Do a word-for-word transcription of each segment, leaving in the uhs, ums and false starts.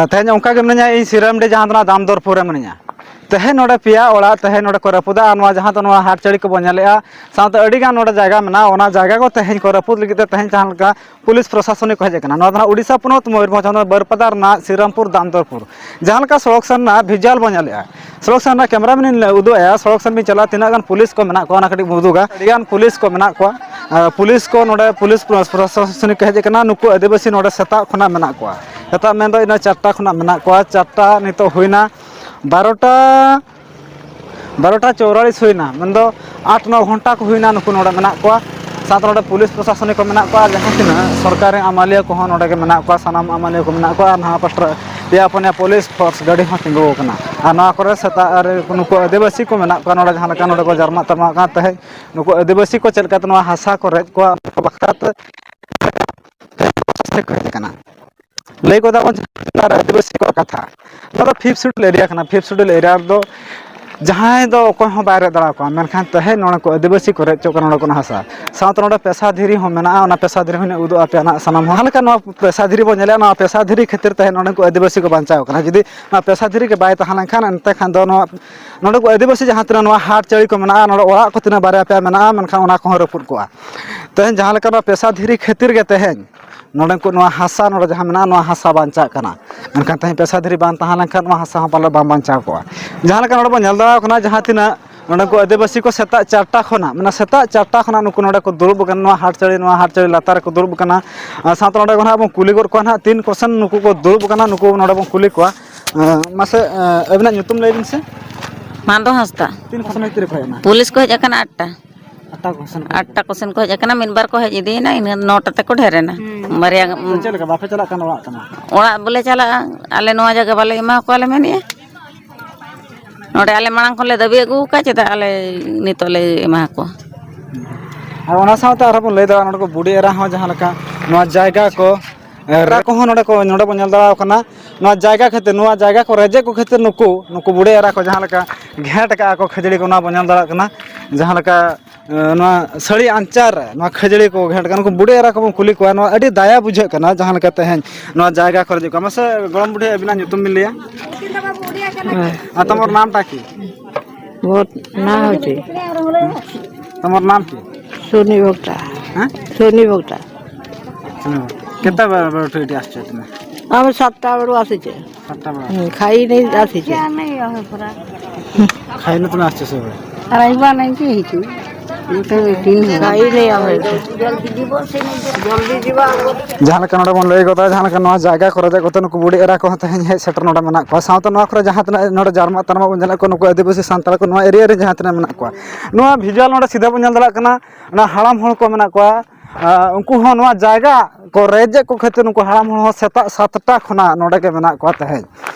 ᱛᱮᱦᱮᱧ ᱚᱱᱠᱟ ᱜᱮ ᱢᱤᱱᱟᱹᱧᱟ, ᱤᱧ ᱥᱤᱨᱟᱢᱰᱤ, ᱡᱟᱦᱟᱸ ᱫᱚ ᱱᱚᱣᱟ ᱫᱟᱢᱫᱚᱨᱯᱩᱨ ᱨᱮ ᱢᱤᱱᱟᱹᱧᱟ᱾ ᱛᱮᱦᱮᱧ ᱱᱚᱰᱮ ᱯᱮᱭᱟ ᱚᱲᱟᱜ ᱛᱮᱦᱮᱧ ᱱᱚᱰᱮ ᱠᱚ ᱨᱟᱹᱯᱩᱫᱟ, ᱟᱨ ᱱᱚᱣᱟ ᱡᱟᱦᱟᱸ ᱫᱚ ᱱᱚᱣᱟ ᱦᱟᱴ ᱪᱟᱹᱲᱤ ᱠᱚᱵᱚᱱ ᱧᱮᱞᱮᱜᱼᱟ, ᱥᱟᱶᱛᱮ ᱟᱹᱰᱤ ᱜᱟᱱ ᱱᱚᱰᱮ ᱡᱟᱭᱜᱟ ᱢᱮᱱᱟᱜᱼᱟ, ᱚᱱᱟ ᱡᱟᱭᱜᱟ ᱠᱚ ᱛᱮᱦᱮᱧ ᱠᱚ ᱨᱟᱹᱯᱩᱫ ᱞᱟᱹᱜᱤᱫ ᱛᱮ ᱛᱮᱦᱮᱧ ᱡᱟᱦᱟᱸ ᱞᱮᱠᱟ ᱯᱩᱞᱤᱥ ᱯᱨᱚᱥᱟᱥᱚᱱᱤᱠ ᱠᱚ ᱦᱮᱡ ᱟᱠᱟᱱᱟ᱾ ᱱᱚᱣᱟ ᱫᱚ ᱱᱟᱦᱟᱜ ᱳᱰᱤᱥᱟ ᱯᱚᱱᱚᱛ ᱢᱚᱭᱩᱨᱵᱷᱚᱸᱡᱽ ᱦᱚᱱᱚᱛ ᱵᱟᱹᱨᱯᱟᱫᱟ ᱨᱮᱱᱟᱜ ᱥᱤᱨᱟᱢᱯᱩᱨ ᱫᱟᱢᱫᱚᱨᱯᱩᱨ᱾ ᱡᱟᱦᱟᱸ ᱞᱮᱠᱟ ᱥᱚᱲᱚᱠ ᱥᱮᱱ ᱨᱮᱱᱟᱜ visual ᱵᱚᱱ ᱧᱮᱞᱮᱜᱼᱟ, ᱥᱚᱲᱚᱠ ᱥᱮᱱ ᱨᱮᱱᱟᱜ camera man ᱤᱧ ᱩᱫᱩᱜ ᱟᱭᱟ, ᱥᱚᱲᱚᱠ ᱥᱮᱱ ᱵᱤᱱ ᱪᱟᱞᱟᱜᱼᱟ, ᱛᱤᱱᱟᱹᱜ ᱜᱟᱱ ᱯᱩᱞᱤᱥ ᱠᱚ ᱢᱮᱱᱟᱜ ᱠᱚᱣᱟ, ᱚᱱᱟ ᱠᱟᱹᱴᱤᱡ ᱵᱚᱱ ᱩᱫᱩᱜᱟ᱾ ᱟᱹᱰᱤ ᱜᱟᱱ ᱯᱩᱞᱤᱥ ᱠᱚ ᱢᱮᱱᱟᱜ ᱠᱚᱣᱟ᱾ ᱟᱨ ᱯᱩᱞᱤᱥ ᱠᱚ ᱱᱚᱰᱮ ᱯᱩᱞᱤᱥ ᱯᱨᱚ-, ᱯᱨᱚᱥᱟᱥᱚᱱᱤᱠ ᱠᱚ ᱦᱮᱡ ᱟᱠᱟᱱᱟ, ᱱᱩᱠᱩ ᱟᱹᱫᱤᱵᱟᱹᱥᱤ ᱱᱚᱰᱮ ᱥᱮᱛᱟᱜ ᱠᱷᱚᱱᱟᱜ ᱢᱮᱱᱟᱜ ᱠᱚᱣᱟ᱾ ᱥᱮᱛᱟᱜ ᱢᱮᱱᱫᱚ ᱤᱱᱟᱹ ᱪᱟᱨᱴᱟ ᱠᱷᱚᱱᱟᱜ ᱢᱮᱱᱟᱜ ᱠᱚᱣᱟ, ᱪᱟᱨᱴᱟ ᱱᱤᱛᱚᱜ ᱦᱩᱭᱱᱟ, ᱵᱟᱨᱚᱴᱟ, ᱵᱟᱨᱚᱴᱟ ᱪᱚᱣᱨᱟᱞᱤᱥ ᱦᱩᱭᱱᱟ, ᱢᱮᱱᱫᱚ ᱟᱴ ᱱᱚ ᱜᱷᱚᱱᱴᱟ ᱠᱚ ᱦᱩᱭᱱᱟ ᱱᱩᱠᱩ ᱱᱚᱰᱮ ᱢᱮᱱᱟᱜ ᱠᱚᱣᱟ᱾ ᱥᱟᱶᱛᱮ ᱱᱚᱰᱮ ᱯᱩᱞᱤᱥ ᱯᱨᱚᱥᱟᱥᱚᱱᱤᱠ ᱠᱚ ᱢᱮᱱᱟᱜ ᱠᱚᱣᱟ, ᱡᱟᱦᱟᱸ ᱛᱤᱱᱟᱹᱜ ᱥᱚᱨᱠᱟᱨᱤ ᱟᱹᱢᱟᱹᱞᱤᱭᱟᱹ ᱠᱚᱦᱚᱸ ᱱᱚᱰᱮ ᱜᱮ ᱢᱮᱱᱟᱜ ᱠᱚᱣᱟ, ᱥᱟᱱᱟᱢ ᱟᱹᱢᱟᱹᱞᱤᱭᱟᱹ ᱠᱚ ᱢᱮᱱᱟᱜ ᱠᱚᱣᱟ᱾ ᱟᱨ ᱱᱚᱣᱟ ᱯᱟᱥᱴᱟ ᱯᱮᱭᱟ ᱯᱩᱱᱭᱟ ᱯᱩᱞᱤᱥ ᱯᱷᱳᱨᱥ ᱜᱟᱹᱰᱤ ᱦᱚᱸ ᱛᱤᱸᱜᱩ ᱟᱠᱟᱱᱟ᱾ ᱟᱨ ᱱᱚᱣᱟ ᱠᱚᱨᱮ ᱥᱮᱛᱟᱜ ᱨᱮ ᱱᱩᱠᱩ ᱟᱹᱫᱤᱵᱟᱹᱥᱤ ᱠᱚ ᱢᱮᱱᱟᱜ ᱠᱚᱣᱟ ᱱᱚᱰᱮ, ᱡᱟᱦᱟᱸ ᱞᱮᱠᱟ ᱱᱚᱰᱮ ᱠᱚ ᱡᱟᱨᱢᱟᱜ ᱛᱟᱨᱢᱟᱜ ᱠᱟᱱ ᱛᱟᱦᱮᱸᱫ, ᱱᱩᱠᱩ ᱟᱹᱫᱤᱵᱟᱹᱥᱤ ᱠᱚ ᱪᱮᱫ ᱞᱮᱠᱟᱛᱮ ᱱᱚᱣᱟ ᱦᱟᱥᱟ ᱠᱚ ᱨᱮᱡ ᱠᱚᱣᱟ, ᱚᱱᱟ ᱠᱚ ᱵᱟᱠᱷᱨᱟ ᱛᱮ ᱦᱮᱡ ᱟᱠᱟᱱᱟ᱾ ᱞᱟᱹᱭ ᱠᱚᱫᱟ ᱵᱚᱱ ᱟᱹᱫᱤᱵᱟᱹᱥᱤ ᱠᱚᱣᱟᱜ ᱠᱟᱛᱷᱟ, ᱱᱚᱣᱟ ᱫᱚ fifth schedule area ᱠᱟᱱᱟ᱾ Fifth schedule area ᱨᱮᱫᱚ ᱡᱟᱦᱟᱸᱭ ᱫᱚ ᱚᱠᱚᱭ ᱦᱚᱸ ᱵᱟᱭ ᱨᱮᱡ ᱫᱟᱲᱮ ᱟᱠᱚᱣᱟ, ᱢᱮᱱᱠᱷᱟᱱ ᱛᱮᱦᱮᱧ ᱱᱚᱰᱮ ᱠᱚ ᱟᱹᱫᱤᱵᱟᱹᱥᱤ ᱠᱚ ᱨᱮᱡ ᱦᱚᱪᱚᱜ ᱠᱟᱱᱟ ᱱᱚᱰᱮ ᱠᱷᱚᱱᱟᱜ ᱦᱟᱥᱟ᱾ ᱥᱟᱶᱛᱮ ᱱᱚᱰᱮ ᱯᱮᱥᱟ ᱫᱷᱤᱨᱤ ᱦᱚᱸ ᱢᱮᱱᱟᱜᱼᱟ, ᱚᱱᱟ ᱯᱮᱥᱟ ᱫᱷᱤᱨᱤ ᱦᱚᱸᱧ ᱩᱫᱩᱜ ᱟᱯᱮᱭᱟ ᱱᱟᱜ ᱥᱟᱱᱟᱢ ᱦᱚᱲ᱾ ᱡᱟᱦᱟᱸ ᱞᱮᱠᱟ ᱱᱚᱣᱟ ᱯᱮᱥᱟ ᱫᱷᱤᱨᱤ ᱵᱚᱱ ᱧᱮᱞᱮᱜᱼᱟ, ᱱᱚᱣᱟ ᱯᱮᱥᱟ ᱫᱷᱤᱨᱤ ᱠᱷᱟᱹᱛᱤᱨ ᱛᱮ ᱱᱚᱰᱮ ᱠᱚ ᱟᱹᱫᱤᱵᱟᱹᱥᱤ ᱠᱚ ᱵᱟᱧᱪᱟᱣ ᱠᱟᱱᱟ᱾ ᱡᱩᱫᱤ ᱱᱚᱣᱟ ᱯᱮᱥᱟ ᱫᱷᱤᱨᱤ ᱜᱮ ᱵᱟᱭ ᱛᱟᱦᱮᱸ ᱞᱮᱱᱠᱷᱟᱱ, ᱮᱱᱛᱮ ᱠᱷᱟᱱ ᱫᱚ ᱱᱚᱣᱟ ᱱᱚᱰᱮ ᱠᱚ ᱟᱹᱫᱤᱵᱟᱹᱥᱤ ᱡᱟᱦᱟᱸ ᱛᱤᱱᱟᱹᱜ ᱱᱚᱣᱟ ᱦᱟᱴ ᱪᱟᱹᱲᱤ ᱠᱚ ᱢᱮᱱᱟᱜᱼᱟ, ᱱᱚᱰᱮ ᱚᱲᱟᱜ ᱠᱚ ᱛᱤᱱᱟᱹᱜ ᱵᱟᱨᱭᱟ ᱯᱮᱭᱟ ᱢᱮᱱᱟᱜᱼᱟ, ᱢᱮᱱᱠᱷᱟᱱ ᱚᱱᱟ ᱠᱚᱦᱚᱸ ᱨᱟᱹᱯᱩᱫ ᱠᱚᱜᱼᱟ᱾ ᱛᱮᱦᱮᱧ ᱡᱟᱦᱟᱸ ᱞᱮᱠᱟ ᱱᱚᱣᱟ ᱯᱮᱥᱟ ᱫᱷᱤᱨᱤ ᱠᱷᱟᱹᱛᱤᱨ ᱜᱮ ᱛᱮᱦᱮᱧ ᱱᱚᱰᱮ ᱠᱚ, ᱱᱚᱣᱟ ᱦᱟᱥᱟ ᱱᱚᱰᱮ ᱡᱟᱦᱟᱸ ᱢᱮᱱᱟᱜᱼᱟ, ᱱᱚᱣᱟ ᱦᱟᱥᱟ ᱵᱟᱧᱪᱟᱜ ᱠᱟᱱᱟ᱾ ᱢᱮᱱᱠᱷᱟᱱ ᱛᱮᱦᱮᱧ ᱯᱮᱥᱟ ᱫᱷᱤᱨᱤ ᱵᱟᱝ ᱛᱟᱦᱮᱸ ᱞᱮᱱᱠᱷᱟᱱ ᱱᱚᱣᱟ ᱦᱟᱥᱟ ᱦᱚᱸ ᱯᱟᱞᱮ ᱵᱟᱝ ᱵᱟᱧᱪᱟᱣ ᱠᱚᱜᱼᱟ᱾ ᱡᱟᱦᱟᱸ ᱞᱮᱠᱟ ᱱᱚᱰᱮ ᱵᱚᱱ ᱧᱮᱞ ᱫᱟᱲᱮᱭᱟᱜ ᱠᱟᱱᱟ, ᱡᱟᱦᱟᱸ ᱛᱤᱱᱟᱹᱜ ᱱᱚᱰᱮ ᱠᱚ ᱟᱹᱫᱤᱵᱟᱹᱥᱤ ᱠᱚ ᱥᱮᱛᱟᱜ ᱪᱟᱨᱴᱟ ᱠᱷᱚᱱᱟᱜ, ᱢᱟᱱᱮ ᱥᱮᱛᱟᱜ ᱪᱟᱨᱴᱟ ᱠᱷᱚᱱᱟᱜ ᱱᱩᱠᱩ ᱱᱚᱰᱮ ᱠᱚ ᱫᱩᱲᱩᱵ ᱟᱠᱟᱱᱟ, ᱱᱚᱣᱟ ᱦᱟᱴ ᱪᱟᱹᱲᱤ, ᱱᱚᱣᱟ ᱦᱟᱴ ᱪᱟᱹᱲᱤ ᱞᱟᱛᱟᱨ ᱨᱮᱠᱚ ᱫᱩᱲᱩᱵ ᱟᱠᱟᱱᱟ᱾ ᱟᱨ ᱥᱟᱶᱛᱮ ᱱᱚᱰᱮ ᱠᱷᱚᱱᱟᱜ ᱵᱚᱱ ᱠᱩᱞᱤ ᱜᱚᱫ ᱠᱚᱣᱟ ᱱᱟᱦᱟᱜ, ᱛᱤᱱ ᱠᱚᱥᱮᱱ ᱱᱩᱠᱩ ᱠᱚ ᱫᱩᱲᱩᱵ ᱟᱠᱟᱱᱟ, ᱱᱩᱠᱩ ᱱᱚᱰᱮ ᱵᱚᱱ ᱠᱩᱞᱤ ᱠᱚᱣᱟ᱾ ᱟᱸ, ᱢᱟᱥᱮ, ᱟᱸ, ᱟᱹᱵᱤᱱᱟᱜ ᱧᱩᱛᱩᱢ ᱞᱟᱹᱭ ᱵᱤᱱ ᱥᱮ? ᱢᱟᱱᱫᱚ ᱦᱟᱸᱥᱫᱟ᱾ ᱛᱤᱱ ᱠᱚᱥᱮᱱ ᱵᱷᱤᱛᱤᱨ ᱨᱮᱠᱚ ᱦᱮᱡ ᱮᱱᱟ? ᱯᱩᱞᱤᱥ ᱠᱚ ᱦᱮᱡ ᱟᱠᱟᱱᱟ ᱟᱴᱴᱟ᱾ ᱟᱴᱴᱟ ᱠᱚᱥᱮᱱ ᱠᱚ ᱦᱮᱡ ᱟᱴᱴᱟ ᱠᱚᱥᱮᱱ ᱠᱚ ᱦᱮᱡ ᱟᱠᱟᱱᱟ, ᱢᱤᱫ ᱵᱟᱨ ᱠᱚ ᱦᱮᱡ ᱤᱫᱤᱭᱮᱱᱟ, ᱤᱱᱟᱹ ᱱᱚᱴᱟ ᱛᱮᱠᱚ ᱰᱷᱮᱨ ᱮᱱᱟ᱾ ᱦᱩᱸ᱾ ᱵᱟᱨᱭᱟ ᱟᱫᱚ ᱪᱮᱫ ᱞᱮᱠᱟ ᱵᱟᱯᱮ ᱪᱟᱞᱟᱜ ᱠᱟᱱᱟ ᱚᱲᱟᱜ ᱠᱟᱱᱟ? ᱚᱲᱟᱜ ᱵᱚᱞᱮ ᱪᱟᱞᱟᱜᱼᱟ, ᱟᱞᱮ ᱱᱚᱣᱟ ᱡᱟᱭᱜᱟ ᱵᱟᱞᱮ ᱮᱢᱟ ᱠᱚᱣᱟ ᱞᱮ ᱢᱮᱱᱮᱫᱼᱟ᱾ ᱱᱚᱰᱮ ᱟᱞᱮ ᱢᱟᱲᱟᱝ ᱠᱷᱚᱱ ᱞᱮ ᱫᱟᱹᱵᱤ ᱟᱹᱜᱩ ᱟᱠᱟᱫ, ᱪᱮᱫᱟᱜ ᱟᱞᱮ ᱱᱤᱛᱚᱜ ᱞᱮ ᱮᱢᱟ ᱠᱚᱣᱟ? ᱟᱨ ᱚᱱᱟ ᱥᱟᱶᱛᱮ ᱟᱨᱦᱚᱸ ᱵᱚᱱ ᱞᱟᱹᱭ ᱫᱟᱲᱮᱭᱟᱜᱼᱟ, ᱱᱚᱰᱮ ᱠᱚ ᱵᱩᱰᱷᱤ ᱮᱨᱟ ᱦᱚᱸ ᱡᱟᱦᱟᱸ ᱞᱮᱠᱟ ᱱᱚᱣᱟ ᱡᱟᱭᱜᱟ ᱠᱚ, ᱮᱨᱟ ᱠᱚᱦᱚᱸ ᱱᱚᱰᱮ ᱠᱚ, ᱱᱚᱰᱮ ᱵᱚᱱ ᱧᱮᱞ ᱫᱟᱲᱮᱭᱟᱠᱚ ᱠᱟᱱᱟ, ᱱᱚᱣᱟ ᱡᱟᱭᱜᱟ ᱠᱷᱟᱹᱛᱤᱨ, ᱱᱚᱣᱟ ᱡᱟᱭᱜᱟ ᱠᱚ ᱨᱮᱡᱮᱫ ᱠᱚ ᱠᱷᱟᱹᱛᱤᱨ ᱱᱩᱠᱩ, ᱱᱩᱠᱩ ᱵᱩᱰᱷᱤ ᱮᱨᱟ ᱠᱚ ᱡᱟᱦᱟᱸ ᱞᱮᱠᱟ ᱜᱷᱮᱸᱴ ᱠᱟᱜᱼᱟ ᱠᱚ ᱠᱷᱟᱹᱡᱟᱹᱲᱤ ᱠᱚ, ᱚᱱᱟ ᱵᱚᱱ ᱧᱮᱞ ᱫᱟᱲᱮᱭᱟᱜ ᱠᱟᱱᱟ᱾ ᱡᱟᱦᱟᱸ ᱞᱮᱠᱟ ᱱᱚᱣᱟ ᱥᱟᱹᱲᱤ ᱟᱧᱪᱟᱨ ᱨᱮ ᱱᱚᱣᱟ ᱠᱷᱟᱹᱡᱟᱹᱲᱤ ᱠᱚ ᱜᱷᱮᱸᱴ ᱠᱟᱱᱟ, ᱩᱱᱠᱩ ᱵᱩᱰᱷᱤ ᱮᱨᱟ ᱠᱚᱵᱚᱱ ᱠᱩᱞᱤ ᱠᱚᱣᱟ᱾ ᱱᱚᱣᱟ ᱟᱹᱰᱤ ᱫᱟᱭᱟ ᱵᱩᱡᱷᱟᱹᱜ ᱠᱟᱱᱟ ᱡᱟᱦᱟᱸ ᱞᱮᱠᱟ ᱛᱮᱦᱮᱧ ᱱᱚᱣᱟ ᱡᱟᱭᱜᱟ ᱠᱚᱨᱮ ᱦᱤᱡᱩᱜ ᱠᱟᱱᱟ᱾ ᱢᱟᱥᱮ ᱜᱚᱲᱚᱢ ᱵᱩᱰᱷᱤ, ᱟᱹᱵᱤᱱᱟᱜ ᱧᱩᱛᱩᱢ ᱵᱤᱱ ᱞᱟᱹᱭᱟ? ᱦᱮᱸ᱾ ᱟᱨ ᱛᱟᱢᱟᱨ ᱱᱟᱢᱴᱟ ᱠᱤ? ᱵᱚᱫ ᱱᱟ ᱦᱚᱪᱮ᱾ ᱛᱟᱢᱟᱨ ᱱᱟᱢ ᱠᱤ? ᱥᱳᱱᱤ ᱵᱷᱚᱠᱛᱟ᱾ ᱦᱮᱸ? ᱥᱳᱱᱤ ᱵᱷᱚᱠᱛᱟ᱾ ᱦᱮᱸ᱾ କେତେବେଳେ ଏଠି ଆସୁଛ ତୁମେ? ଆମେ ସାତଟା ବେଳୁ ଆସିଛେ। ସାତଟା ବେଳ। ହୁଁ, ଖାଇ ନେଇ ଆସିଛେ। ଖାଇନ ତୁମେ ଆସିଛ ସବୁବେଳେ? ଖାଇବା ନେଇକି ହେଇଛୁ। ଖାଇ ନେଇ ଆମେ। ଜଲ୍ଦି ଯିବ, ସେ ନେଇ ଜଲ୍ଦି ଯିବ। ᱡᱟᱦᱟᱸ ᱞᱮᱠᱟ ᱱᱚᱰᱮ ᱵᱚᱱ ᱞᱟᱹᱭ ᱜᱚᱫᱟ, ᱡᱟᱦᱟᱸ ᱞᱮᱠᱟ ᱱᱚᱣᱟ ᱡᱟᱭᱜᱟ ᱠᱚᱨᱮ ᱫᱮᱡ ᱠᱟᱛᱮ ᱱᱩᱠᱩ ᱵᱩᱰᱷᱤ ᱮᱨᱟ ᱠᱚᱦᱚᱸ ᱛᱮᱦᱮᱧ ᱦᱮᱡ ᱥᱮᱴᱮᱨ ᱱᱚᱰᱮ ᱢᱮᱱᱟᱜ ᱠᱚᱣᱟ, ᱥᱟᱶᱛᱮ ᱱᱚᱣᱟ ᱠᱚᱨᱮ ᱡᱟᱦᱟᱸ ᱛᱤᱱᱟᱹᱜ ᱱᱚᱰᱮ ᱡᱟᱨᱢᱟ ᱛᱟᱨᱢᱟ ᱵᱚᱱ ᱧᱮᱞᱮᱫ ᱠᱚᱣᱟ, ᱱᱩᱠᱩ ᱟᱹᱫᱤᱵᱟᱹᱥᱤ ᱥᱟᱱᱛᱟᱲ ᱠᱚ ᱱᱚᱣᱟ ᱮᱨᱤᱭᱟ ᱨᱮ ᱡᱟᱦᱟᱸ ᱛᱤᱱᱟᱹᱜ ᱢᱮᱱᱟᱜ ᱠᱚᱣᱟ, ᱱᱚᱣᱟ ᱵᱷᱤᱡᱩᱣᱟᱞ ᱱᱚᱰᱮ ᱥᱤᱫᱷᱟᱹ ᱵᱚᱱ ᱧᱮᱞ ᱫᱟᱲᱮᱭᱟᱜ ᱠᱟᱱᱟ, ᱱᱚᱣᱟ ᱦᱟᱲᱟᱢ ᱦᱚᱲ ᱠᱚ ᱢᱮᱱᱟᱜ ᱠᱚᱣᱟ, ᱟᱨ ᱩᱱᱠᱩ ᱦᱚᱸ ᱱᱚᱣᱟ ᱡᱟᱭᱜᱟ ᱠᱚ ᱨᱮᱡᱮᱫ ᱠᱚ ᱠᱷᱟᱹᱛᱤᱨ ᱱᱩᱠᱩ ᱦᱟᱲᱟᱢ ᱦᱚᱲ ᱦᱚᱸ ᱥᱮᱛᱟᱜ ᱥᱟᱛᱴᱟ ᱠᱷᱚᱱᱟᱜ ᱱᱚᱰᱮ ᱜᱮ ᱢᱮᱱᱟᱜ ᱠᱚᱣᱟ ᱛᱮᱦᱮᱧ᱾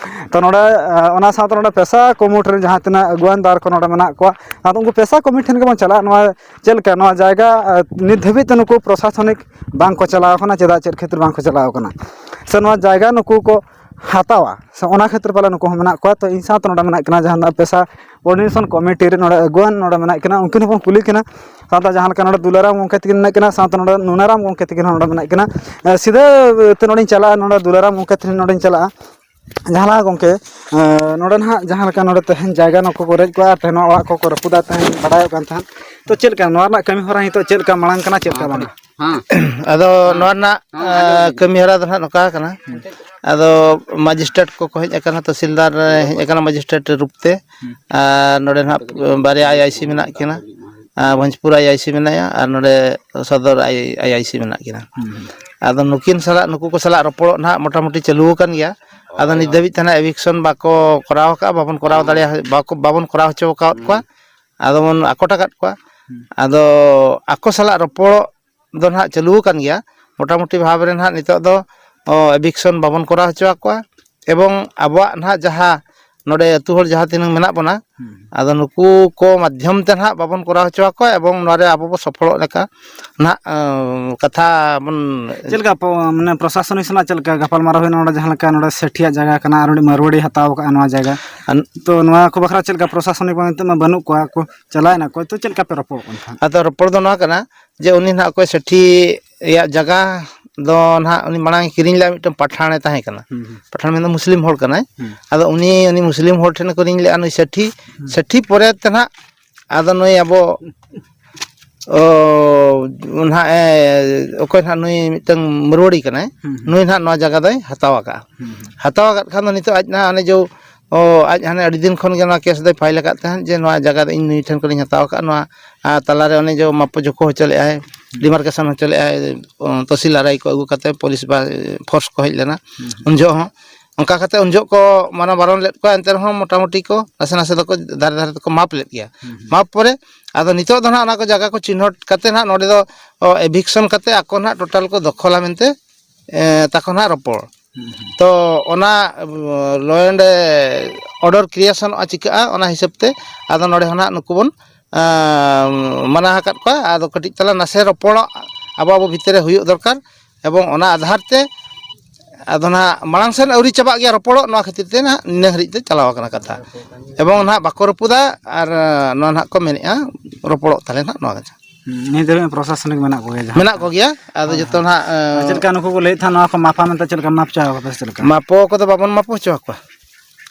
ᱛᱚ ᱱᱚᱰᱮ, ᱟᱨ ᱚᱱᱟ ᱥᱟᱶᱛᱮ ᱱᱚᱰᱮ ᱯᱮᱥᱟ ᱠᱚᱢᱤᱴᱤ ᱨᱮᱱ ᱡᱟᱦᱟᱸ ᱛᱤᱱᱟᱹᱜ ᱟᱹᱜᱩᱣᱟᱹᱱ ᱫᱟᱨ ᱠᱚ ᱱᱚᱰᱮ ᱢᱮᱱᱟᱜ ᱠᱚᱣᱟ, ᱟᱫᱚ ᱩᱱᱠᱩ ᱯᱮᱥᱟ ᱠᱚᱢᱤᱴᱤ ᱴᱷᱮᱱ ᱜᱮᱵᱚᱱ ᱪᱟᱞᱟᱜᱼᱟ᱾ ᱱᱚᱣᱟ ᱪᱮᱫ ᱞᱮᱠᱟ ᱱᱚᱣᱟ ᱡᱟᱭᱜᱟ, ᱟᱨ ᱱᱤᱛ ᱫᱷᱟᱹᱵᱤᱡ ᱛᱮ ᱱᱩᱠᱩ ᱯᱨᱚᱥᱟᱥᱚᱱᱤᱠ ᱵᱟᱝ ᱠᱚ ᱪᱟᱞᱟᱣ ᱠᱟᱱᱟ, ᱪᱮᱫᱟᱜ ᱪᱮᱫ ᱠᱷᱟᱹᱛᱤᱨ ᱵᱟᱝ ᱠᱚ ᱪᱟᱞᱟᱣ ᱠᱟᱱᱟ, ᱥᱮ ᱱᱚᱣᱟ ᱡᱟᱭᱜᱟ ᱱᱩᱠᱩ ᱠᱚ ᱦᱟᱛᱟᱣᱟ, ᱥᱮ ᱚᱱᱟ ᱠᱷᱟᱹᱛᱤᱨ ᱯᱟᱞᱮ ᱱᱩᱠᱩ ᱦᱚᱸ ᱢᱮᱱᱟᱜ ᱠᱚᱣᱟ᱾ ᱛᱚ ᱤᱧ ᱥᱟᱶᱛᱮ ᱱᱚᱰᱮ ᱢᱮᱱᱟᱜ ᱠᱤᱱᱟ ᱡᱟᱦᱟᱸ ᱫᱚ ᱯᱮᱥᱟ ᱠᱳᱚᱨᱰᱤᱱᱮᱥᱚᱱ ᱠᱚᱢᱤᱴᱤ ᱨᱮ ᱱᱚᱰᱮ ᱟᱹᱜᱩᱣᱟᱹᱱ ᱱᱚᱰᱮ ᱢᱮᱱᱟᱜ ᱠᱤᱱᱟ, ᱩᱱᱠᱤᱱ ᱦᱚᱸᱵᱚᱱ ᱠᱩᱞᱤ ᱠᱤᱱᱟ᱾ ᱥᱟᱶᱛᱮ ᱡᱟᱦᱟᱸ ᱞᱮᱠᱟ ᱱᱚᱰᱮ ᱫᱩᱞᱟᱨᱟᱢ ᱜᱚᱢᱠᱮ ᱛᱟᱹᱠᱤᱱ ᱢᱮᱱᱟᱜ ᱠᱤᱱᱟ, ᱥᱟᱶᱛᱮ ᱱᱚᱰᱮ ᱱᱩᱱᱟᱨᱟᱢ ᱜᱚᱢᱠᱮ ᱛᱟᱹᱠᱤᱱ ᱦᱚᱸ ᱱᱚᱰᱮ ᱢᱮᱱᱟᱜ ᱠᱤᱱᱟ᱾ ᱮ, ᱥᱤᱫᱷᱟᱹ ᱛᱮ ᱱᱚᱰᱮᱧ ᱪᱟᱞᱟᱜᱼᱟ, ᱱᱚᱰᱮ ᱫᱩᱞᱟᱨᱟᱢ ᱜᱚᱢᱠᱮ ᱴᱷᱮᱱ ᱱᱚᱰᱮᱧ ᱪᱟᱞᱟᱜᱼᱟ᱾ ᱡᱟᱦᱟᱸ ᱞᱮᱠᱟ ᱜᱚᱢᱠᱮ, ᱮ, ᱱᱚᱰᱮ ᱱᱟᱦᱟᱜ ᱡᱟᱦᱟᱸ ᱞᱮᱠᱟ ᱱᱚᱰᱮ ᱛᱮᱦᱮᱧ ᱡᱟᱭᱜᱟ ᱱᱩᱠᱩ ᱠᱚ ᱨᱮᱡ ᱠᱚᱣᱟ ᱟᱨ ᱛᱮᱦᱮᱧ ᱱᱚᱣᱟ ᱚᱲᱟᱜ ᱠᱚᱠᱚ ᱨᱟᱹᱯᱩᱫᱟ, ᱛᱮᱦᱮᱧ ᱵᱟᱰᱟᱭᱚᱜ ᱠᱟᱱ ᱛᱟᱦᱮᱸᱫ᱾ ᱛᱚ ᱪᱮᱫ ᱞᱮᱠᱟ ᱱᱚᱣᱟ ᱨᱮᱱᱟᱜ ᱠᱟᱹᱢᱤ ᱦᱚᱨᱟ ᱱᱤᱛᱚᱜ ᱪᱮᱫ ᱞᱮᱠᱟ ᱢᱟᱲᱟᱝ ᱠᱟᱱᱟ, ᱪᱮᱫ ᱞᱮᱠᱟ ᱵᱟᱝᱟ? ᱦᱮᱸ᱾ ᱟᱫᱚ ᱱᱚᱣᱟ ᱨᱮᱱᱟᱜ, ᱦᱮᱸ, ᱟᱸᱡᱚᱢ ᱟᱸ, ᱫᱟᱹᱧ᱾ ᱠᱟᱹᱢᱤ ᱦᱚᱨᱟ ᱫᱚ ᱱᱟᱦᱟᱜ ᱱᱚᱝᱠᱟ ᱠᱟᱱᱟ᱾ ᱦᱮᱸ᱾ ᱟᱫᱚ ᱢᱟᱡᱤᱥᱴᱨᱮᱴ ᱠᱚᱠᱚ ᱦᱮᱡ ᱟᱠᱟᱱᱟ, ᱛᱚᱦᱥᱤᱞᱫᱟᱨ ᱦᱮᱡ ᱟᱠᱟᱱᱟ ᱢᱟᱡᱤᱥᱴᱨᱮᱴ ᱨᱩᱯ ᱛᱮ᱾ ᱦᱮᱸ᱾ ᱟᱨ ᱱᱚᱰᱮ ᱱᱟᱦᱟᱜ ᱵᱟᱨᱭᱟ ᱟᱭ ᱟᱭ ᱥᱤ ᱢᱮᱱᱟᱜ ᱠᱤᱱᱟ᱾ ᱟᱨ ᱵᱷᱚᱸᱡᱽᱯᱩᱨ ᱟᱭ ᱟᱭ ᱥᱤ ᱢᱮᱱᱟᱭᱟ ᱟᱨ ᱱᱚᱰᱮ ᱥᱚᱫᱚᱨ ᱟᱭ ᱟᱭ ᱥᱤ ᱢᱮᱱᱟᱜ ᱠᱤᱱᱟ᱾ ᱦᱮᱸ᱾ ᱟᱫᱚ ᱱᱩᱠᱤᱱ ᱥᱟᱞᱟᱜ, ᱱᱩᱠᱩ ᱠᱚ ᱥᱟᱞᱟᱜ ᱨᱚᱯᱚᱲᱚᱜ ᱱᱟᱦᱟᱜ ᱢᱚᱴᱟᱢᱩᱴᱤ ᱪᱟᱹᱞᱩ ᱟᱠᱟᱱ ᱜᱮᱭᱟ᱾ ᱟᱫᱚ ᱱᱤᱛ ᱫᱷᱟᱹᱵᱤᱡ ᱛᱮ ᱱᱟᱦᱟᱜ ᱮᱵᱷᱤᱠᱥᱚᱱ ᱵᱟᱠᱚ ᱠᱚᱨᱟᱣ ᱟᱠᱟᱫᱼᱟ, ᱵᱟᱵᱚᱱ ᱠᱚᱨᱟᱣ ᱫᱟᱲᱮᱭᱟᱜᱼᱟ, ᱵᱟᱠᱚ, ᱵᱟᱵᱚᱱ ᱠᱚᱨᱟᱣ ᱦᱚᱪᱚ ᱟᱠᱟᱫ ᱠᱚᱣᱟ᱾ ᱦᱮᱸ᱾ ᱟᱫᱚ ᱵᱚᱱ ᱟᱠᱚᱴ ᱟᱠᱟᱫ ᱠᱚᱣᱟ᱾ ᱦᱮᱸ᱾ ᱟᱫᱚ ᱟᱠᱚ ᱥᱟᱞᱟᱜ ᱨᱚᱯᱚᱲᱚᱜ ᱫᱚ ᱱᱟᱦᱟᱜ ᱪᱟᱹᱞᱩ ᱟᱠᱟᱱ ᱜᱮᱭᱟ᱾ ᱢᱚᱴᱟᱢᱩᱴᱤ ᱵᱷᱟᱵᱽ ᱨᱮ ᱱᱟᱦᱟᱜ ᱱᱤᱛᱚᱜ ᱫᱚ, ᱚ, ᱮᱵᱷᱤᱠᱥᱚᱱ ᱵᱟᱵᱚᱱ ᱠᱚᱨᱟᱣ ᱦᱚᱪᱚ ᱟᱠᱚᱣᱟ᱾ ᱮᱵᱚᱝ ᱟᱵᱚᱣᱟᱜ ᱱᱟᱦᱟᱜ ᱡᱟᱦᱟᱸ, ᱱᱚᱰᱮ ᱟᱹᱛᱩ ᱦᱚᱲ ᱡᱟᱦᱟᱸ ᱛᱤᱱᱟᱹᱝ ᱢᱮᱱᱟᱜ ᱵᱚᱱᱟ, ᱦᱩᱸ᱾ ᱟᱫᱚ ᱱᱩᱠᱩ ᱠᱚ ᱢᱟᱫᱽᱫᱷᱚᱢ ᱛᱮ ᱱᱟᱦᱟᱜ ᱵᱟᱵᱚᱱ ᱠᱚᱨᱟᱣ ᱦᱚᱪᱚ ᱟᱠᱚᱣᱟ, ᱮᱵᱚᱝ ᱱᱚᱣᱟ ᱨᱮ ᱟᱵᱚ ᱵᱚ ᱥᱚᱯᱷᱚᱞᱚᱜ ᱞᱮᱠᱟ ᱱᱟᱦᱟᱜ, ᱮᱸ, ᱠᱟᱛᱷᱟ ᱵᱚᱱ ᱪᱮᱫ ᱞᱮᱠᱟ ᱯᱚ-, ᱢᱟᱱᱮ ᱯᱨᱚᱥᱟᱥᱚᱱᱤᱠ ᱥᱟᱞᱟᱜ ᱪᱮᱫ ᱞᱮᱠᱟ ᱜᱟᱯᱟᱞᱢᱟᱨᱟᱣ ᱦᱩᱭᱱᱟ ᱱᱚᱰᱮ, ᱡᱟᱦᱟᱸ ᱞᱮᱠᱟ ᱱᱚᱰᱮ ᱥᱮᱴᱷᱤᱭᱟᱜ ᱡᱟᱭᱜᱟ ᱠᱟᱱᱟ ᱟᱨ ᱩᱱᱤ ᱢᱟᱨᱣᱟᱲᱤ ᱦᱟᱛᱟᱣ ᱟᱠᱟᱫᱼᱟ ᱱᱚᱣᱟ ᱡᱟᱭᱜᱟ? ᱟᱱ- ᱛᱚ ᱱᱚᱣᱟ ᱠᱚ ᱵᱟᱠᱷᱨᱟ ᱪᱮᱫ ᱞᱮᱠᱟ ᱯᱨᱚᱥᱟᱥᱚᱱᱤᱠ ᱱᱤᱛᱚᱜ ᱢᱟ ᱵᱟᱹᱱᱩᱜ ᱠᱚᱣᱟ, ᱠᱚ ᱪᱟᱞᱟᱣᱮᱱᱟ ᱠᱚ, ᱛᱚ ᱪᱮᱫ ᱞᱮᱠᱟ ᱯᱮ ᱨᱚᱯᱚᱲᱚᱜ ᱠᱟᱱ ᱛᱟᱦᱮᱸᱫ? ᱟᱫᱚ ᱨᱚᱯᱚᱲ ᱫᱚ ᱱᱚᱣᱟ ᱠᱟᱱᱟ ᱡᱮ ᱩᱱᱤ ᱱᱟᱦᱟᱜ ᱚᱠᱚᱭ ᱥᱮᱴᱷᱤ ᱨᱮᱭᱟᱜ ᱡᱟᱭᱜᱟ ᱫᱚ ᱱᱟᱦᱟᱜ ᱩᱱᱤ ᱢᱟᱲᱟᱝ ᱮ ᱠᱤᱨᱤᱧ ᱞᱮᱫᱼᱟ, ᱢᱤᱫᱴᱟᱝ ᱯᱟᱴᱷᱟᱬᱮ ᱛᱟᱦᱮᱸ ᱠᱟᱱᱟ᱾ ᱦᱩᱸ, ᱦᱩᱸ᱾ ᱯᱟᱴᱷᱟᱬ ᱢᱮᱱᱫᱚ ᱢᱩᱥᱞᱤᱢ ᱦᱚᱲ ᱠᱟᱱᱟᱭ᱾ ᱦᱩᱸ᱾ ᱟᱫᱚ ᱩᱱᱤ, ᱩᱱᱤ ᱢᱩᱥᱞᱤᱢ ᱦᱚᱲ ᱴᱷᱮᱱᱮ ᱠᱤᱨᱤᱧ ᱞᱮᱫᱼᱟ ᱱᱩᱭ ᱥᱮᱴᱷᱤ᱾ ᱦᱩᱸ᱾ ᱥᱮᱴᱷᱤ ᱯᱚᱨᱮ ᱛᱮ ᱱᱟᱦᱟᱜ ᱟᱫᱚ ᱱᱩᱭ ᱟᱵᱚ, ᱚ, ᱱᱟᱦᱟᱜ ᱮ, ᱚᱠᱚᱭ ᱱᱟᱦᱟᱜ ᱱᱩᱭ ᱢᱤᱫᱴᱟᱝ ᱢᱟᱨᱣᱟᱲᱤ ᱠᱟᱱᱟᱭ, ᱦᱩᱸ, ᱦᱩᱸ᱾ ᱱᱩᱭ ᱱᱟᱦᱟᱜ ᱱᱚᱣᱟ ᱡᱟᱭᱜᱟ ᱫᱚᱭ ᱦᱟᱛᱟᱣ ᱟᱠᱟᱫᱼᱟ᱾ ᱦᱩᱸ, ᱦᱩᱸ᱾ ᱦᱟᱛᱟᱣ ᱟᱠᱟᱫ ᱠᱷᱟᱱ ᱫᱚ ᱱᱤᱛᱚᱜ ᱟᱡ ᱱᱟᱦᱟᱜ ᱚᱱᱮ ᱡᱮ, ᱚ, ᱟᱡ ᱦᱟᱱᱮ ᱟᱹᱰᱤ ᱫᱤᱱ ᱠᱷᱚᱱ ᱜᱮ ᱱᱚᱣᱟ ᱠᱮᱥ ᱫᱚᱭ ᱯᱷᱟᱭᱤᱞ ᱟᱠᱟᱫ ᱛᱟᱦᱮᱸᱫ ᱡᱮ ᱱᱚᱣᱟ ᱡᱟᱭᱜᱟ ᱫᱚ ᱤᱧ ᱱᱩᱭ ᱴᱷᱮᱱ ᱠᱷᱚᱱᱤᱧ ᱦᱟᱛᱟᱣ ᱟᱠᱟᱫᱼᱟ, ᱱᱚᱣᱟ, ᱟ, ᱛᱟᱞᱟᱨᱮ ᱚᱱᱮ ᱡᱮ ᱢᱟᱯ ᱡᱳᱠᱷᱚ ᱦᱚᱪᱚ ᱞᱮᱫᱼᱟᱭ, ᱦᱩᱸ᱾ ᱰᱤᱢᱟᱨᱠᱮᱥᱚᱱ ᱦᱚᱪᱚ ᱞᱮᱫᱼᱟᱭ, ᱚ, ᱛᱚᱦᱥᱤᱞ ᱟᱨ ᱟᱭ ᱠᱚ ᱟᱹᱜᱩ ᱠᱟᱛᱮ ᱯᱩᱞᱤᱥ ᱵᱟ ᱯᱷᱳᱨᱥ ᱠᱚ ᱦᱮᱡ ᱞᱮᱱᱟ᱾ ᱦᱩᱸ, ᱦᱩᱸ᱾ ᱩᱱ ᱡᱚᱦᱚᱜ ᱦᱚᱸ ᱚᱱᱠᱟ ᱠᱟᱛᱮ ᱩᱱ ᱡᱚᱦᱚᱜ ᱠᱚ ᱢᱟᱱᱟ ᱵᱟᱨᱚᱱ ᱞᱮᱫ ᱠᱚᱣᱟ, ᱮᱱᱛᱮ ᱨᱮᱦᱚᱸ ᱢᱚᱴᱟᱢᱩᱴᱤ ᱠᱚ ᱱᱟᱥᱮ ᱱᱟᱥᱮ ᱫᱚᱠᱚ ᱫᱷᱟᱨᱮ ᱫᱷᱟᱨᱮ ᱛᱮᱠᱚ ᱢᱟᱯ ᱞᱮᱫ ᱜᱮᱭᱟ᱾ ᱦᱩᱸ, ᱦᱩᱸ᱾ ᱢᱟᱯ ᱯᱚᱨᱮ ᱟᱫᱚ ᱱᱤᱛᱚᱜ ᱫᱚ ᱱᱟᱦᱟᱜ ᱚᱱᱟ ᱠᱚ ᱡᱟᱭᱜᱟ ᱠᱚ ᱪᱤᱱᱦᱟᱹᱣ ᱠᱟᱛᱮ ᱱᱟᱦᱟᱜ ᱱᱚᱰᱮ ᱫᱚ, ᱚ, ᱮᱵᱷᱤᱠᱥᱚᱱ ᱠᱟᱛᱮ ᱟᱠᱚ ᱱᱟᱦᱟᱜ ᱴᱳᱴᱟᱞ ᱠᱚ ᱫᱚᱠᱷᱚᱞᱟ ᱢᱮᱱᱛᱮ, ᱮ, ᱛᱟᱠᱚ ᱱᱟᱦᱟᱜ ᱨᱚᱯᱚᱲ᱾ ᱦᱩᱸ, ᱦᱩᱸ᱾ ᱛᱚ ᱚᱱᱟ, ᱚ, ᱞᱚ ᱮᱱᱰ ᱚᱨᱰᱟᱨ ᱠᱨᱤᱭᱮᱥᱚᱱᱚᱜᱼᱟ ᱪᱤᱠᱟᱹᱜᱼᱟ, ᱚᱱᱟ ᱦᱤᱥᱟᱹᱵ ᱛᱮ ᱟᱫᱚ ᱱᱚᱰᱮ ᱦᱚᱸ ᱱᱟᱦᱟᱜ ᱱᱩᱠᱩ ᱵᱚᱱ, ᱟ, ᱢᱟᱱᱟ ᱟᱠᱟᱫ ᱠᱚᱣᱟ᱾ ᱟᱫᱚ ᱠᱟᱹᱴᱤᱡ ᱛᱟᱞᱟᱝ ᱱᱟᱥᱮ ᱨᱚᱯᱚᱲᱚᱜ ᱟᱵᱚ ᱟᱵᱚ ᱵᱷᱤᱛᱤᱨ ᱨᱮ ᱦᱩᱭᱩᱜ ᱫᱚᱨᱠᱟᱨ, ᱮᱵᱚᱝ ᱚᱱᱟ ᱟᱫᱷᱟᱨ ᱛᱮ ᱟᱫᱚ ᱱᱟᱦᱟᱜ ᱢᱟᱲᱟᱝ ᱥᱮᱱ ᱟᱹᱣᱨᱤ ᱪᱟᱵᱟᱜ ᱜᱮᱭᱟ ᱨᱚᱯᱚᱲᱚᱜ, ᱱᱚᱣᱟ ᱠᱷᱟᱹᱛᱤᱨ ᱛᱮ ᱱᱟᱦᱟᱜ ᱱᱤᱱᱟᱹ ᱦᱟᱹᱨᱤᱡ ᱛᱮ ᱪᱟᱞᱟᱣ ᱟᱠᱟᱱᱟ ᱠᱟᱛᱷᱟ᱾ ᱮᱵᱚᱝ ᱱᱟᱦᱟᱜ ᱵᱟᱠᱚ ᱨᱟᱹᱯᱩᱫᱟ, ᱟᱨ ᱱᱚᱣᱟ ᱱᱟᱦᱟᱜ ᱠᱚ ᱢᱮᱱᱮᱫᱼᱟ ᱨᱚᱯᱚᱲᱚᱜ ᱛᱟᱞᱮ ᱱᱟᱦᱟᱜ ᱱᱚᱣᱟ ᱠᱟᱛᱷᱟ᱾ ᱦᱩᱸ, ᱱᱤᱛ ᱫᱷᱟᱹᱵᱤᱡ ᱯᱨᱚᱥᱟᱥᱚᱱᱤᱠ ᱢᱮᱱᱟᱜ ᱠᱚᱜᱮᱭᱟ ᱡᱟᱦᱟᱸ ᱢᱮᱱᱟᱜ ᱞᱮᱠᱟ? ᱠᱚᱜᱮᱭᱟ, ᱟᱫᱚ ᱦᱳᱭ, ᱡᱚᱛᱚ ᱦᱳᱭ᱾ ᱱᱟᱦᱟᱜ, ᱟᱨ ᱪᱮᱫ ᱞᱮᱠᱟ ᱱᱩᱠᱩ ᱠᱚ ᱞᱟᱹᱭᱮᱫ ᱛᱟᱦᱮᱸᱫ, ᱱᱚᱣᱟ ᱠᱚ ᱢᱟᱯᱟ ᱢᱮᱱᱛᱮ ᱪᱮᱫ ᱞᱮᱠᱟ ᱢᱟᱯ ᱪᱟᱞ ᱠᱟᱫᱟ ᱥᱮ ᱪᱮᱫ ᱞᱮᱠᱟ? ᱢᱟᱯᱚ ᱠᱚᱫᱚ ᱵᱟᱵᱚᱱ ᱢᱟᱯᱚ ᱦᱚᱪᱚ ᱟᱠᱚᱣᱟ᱾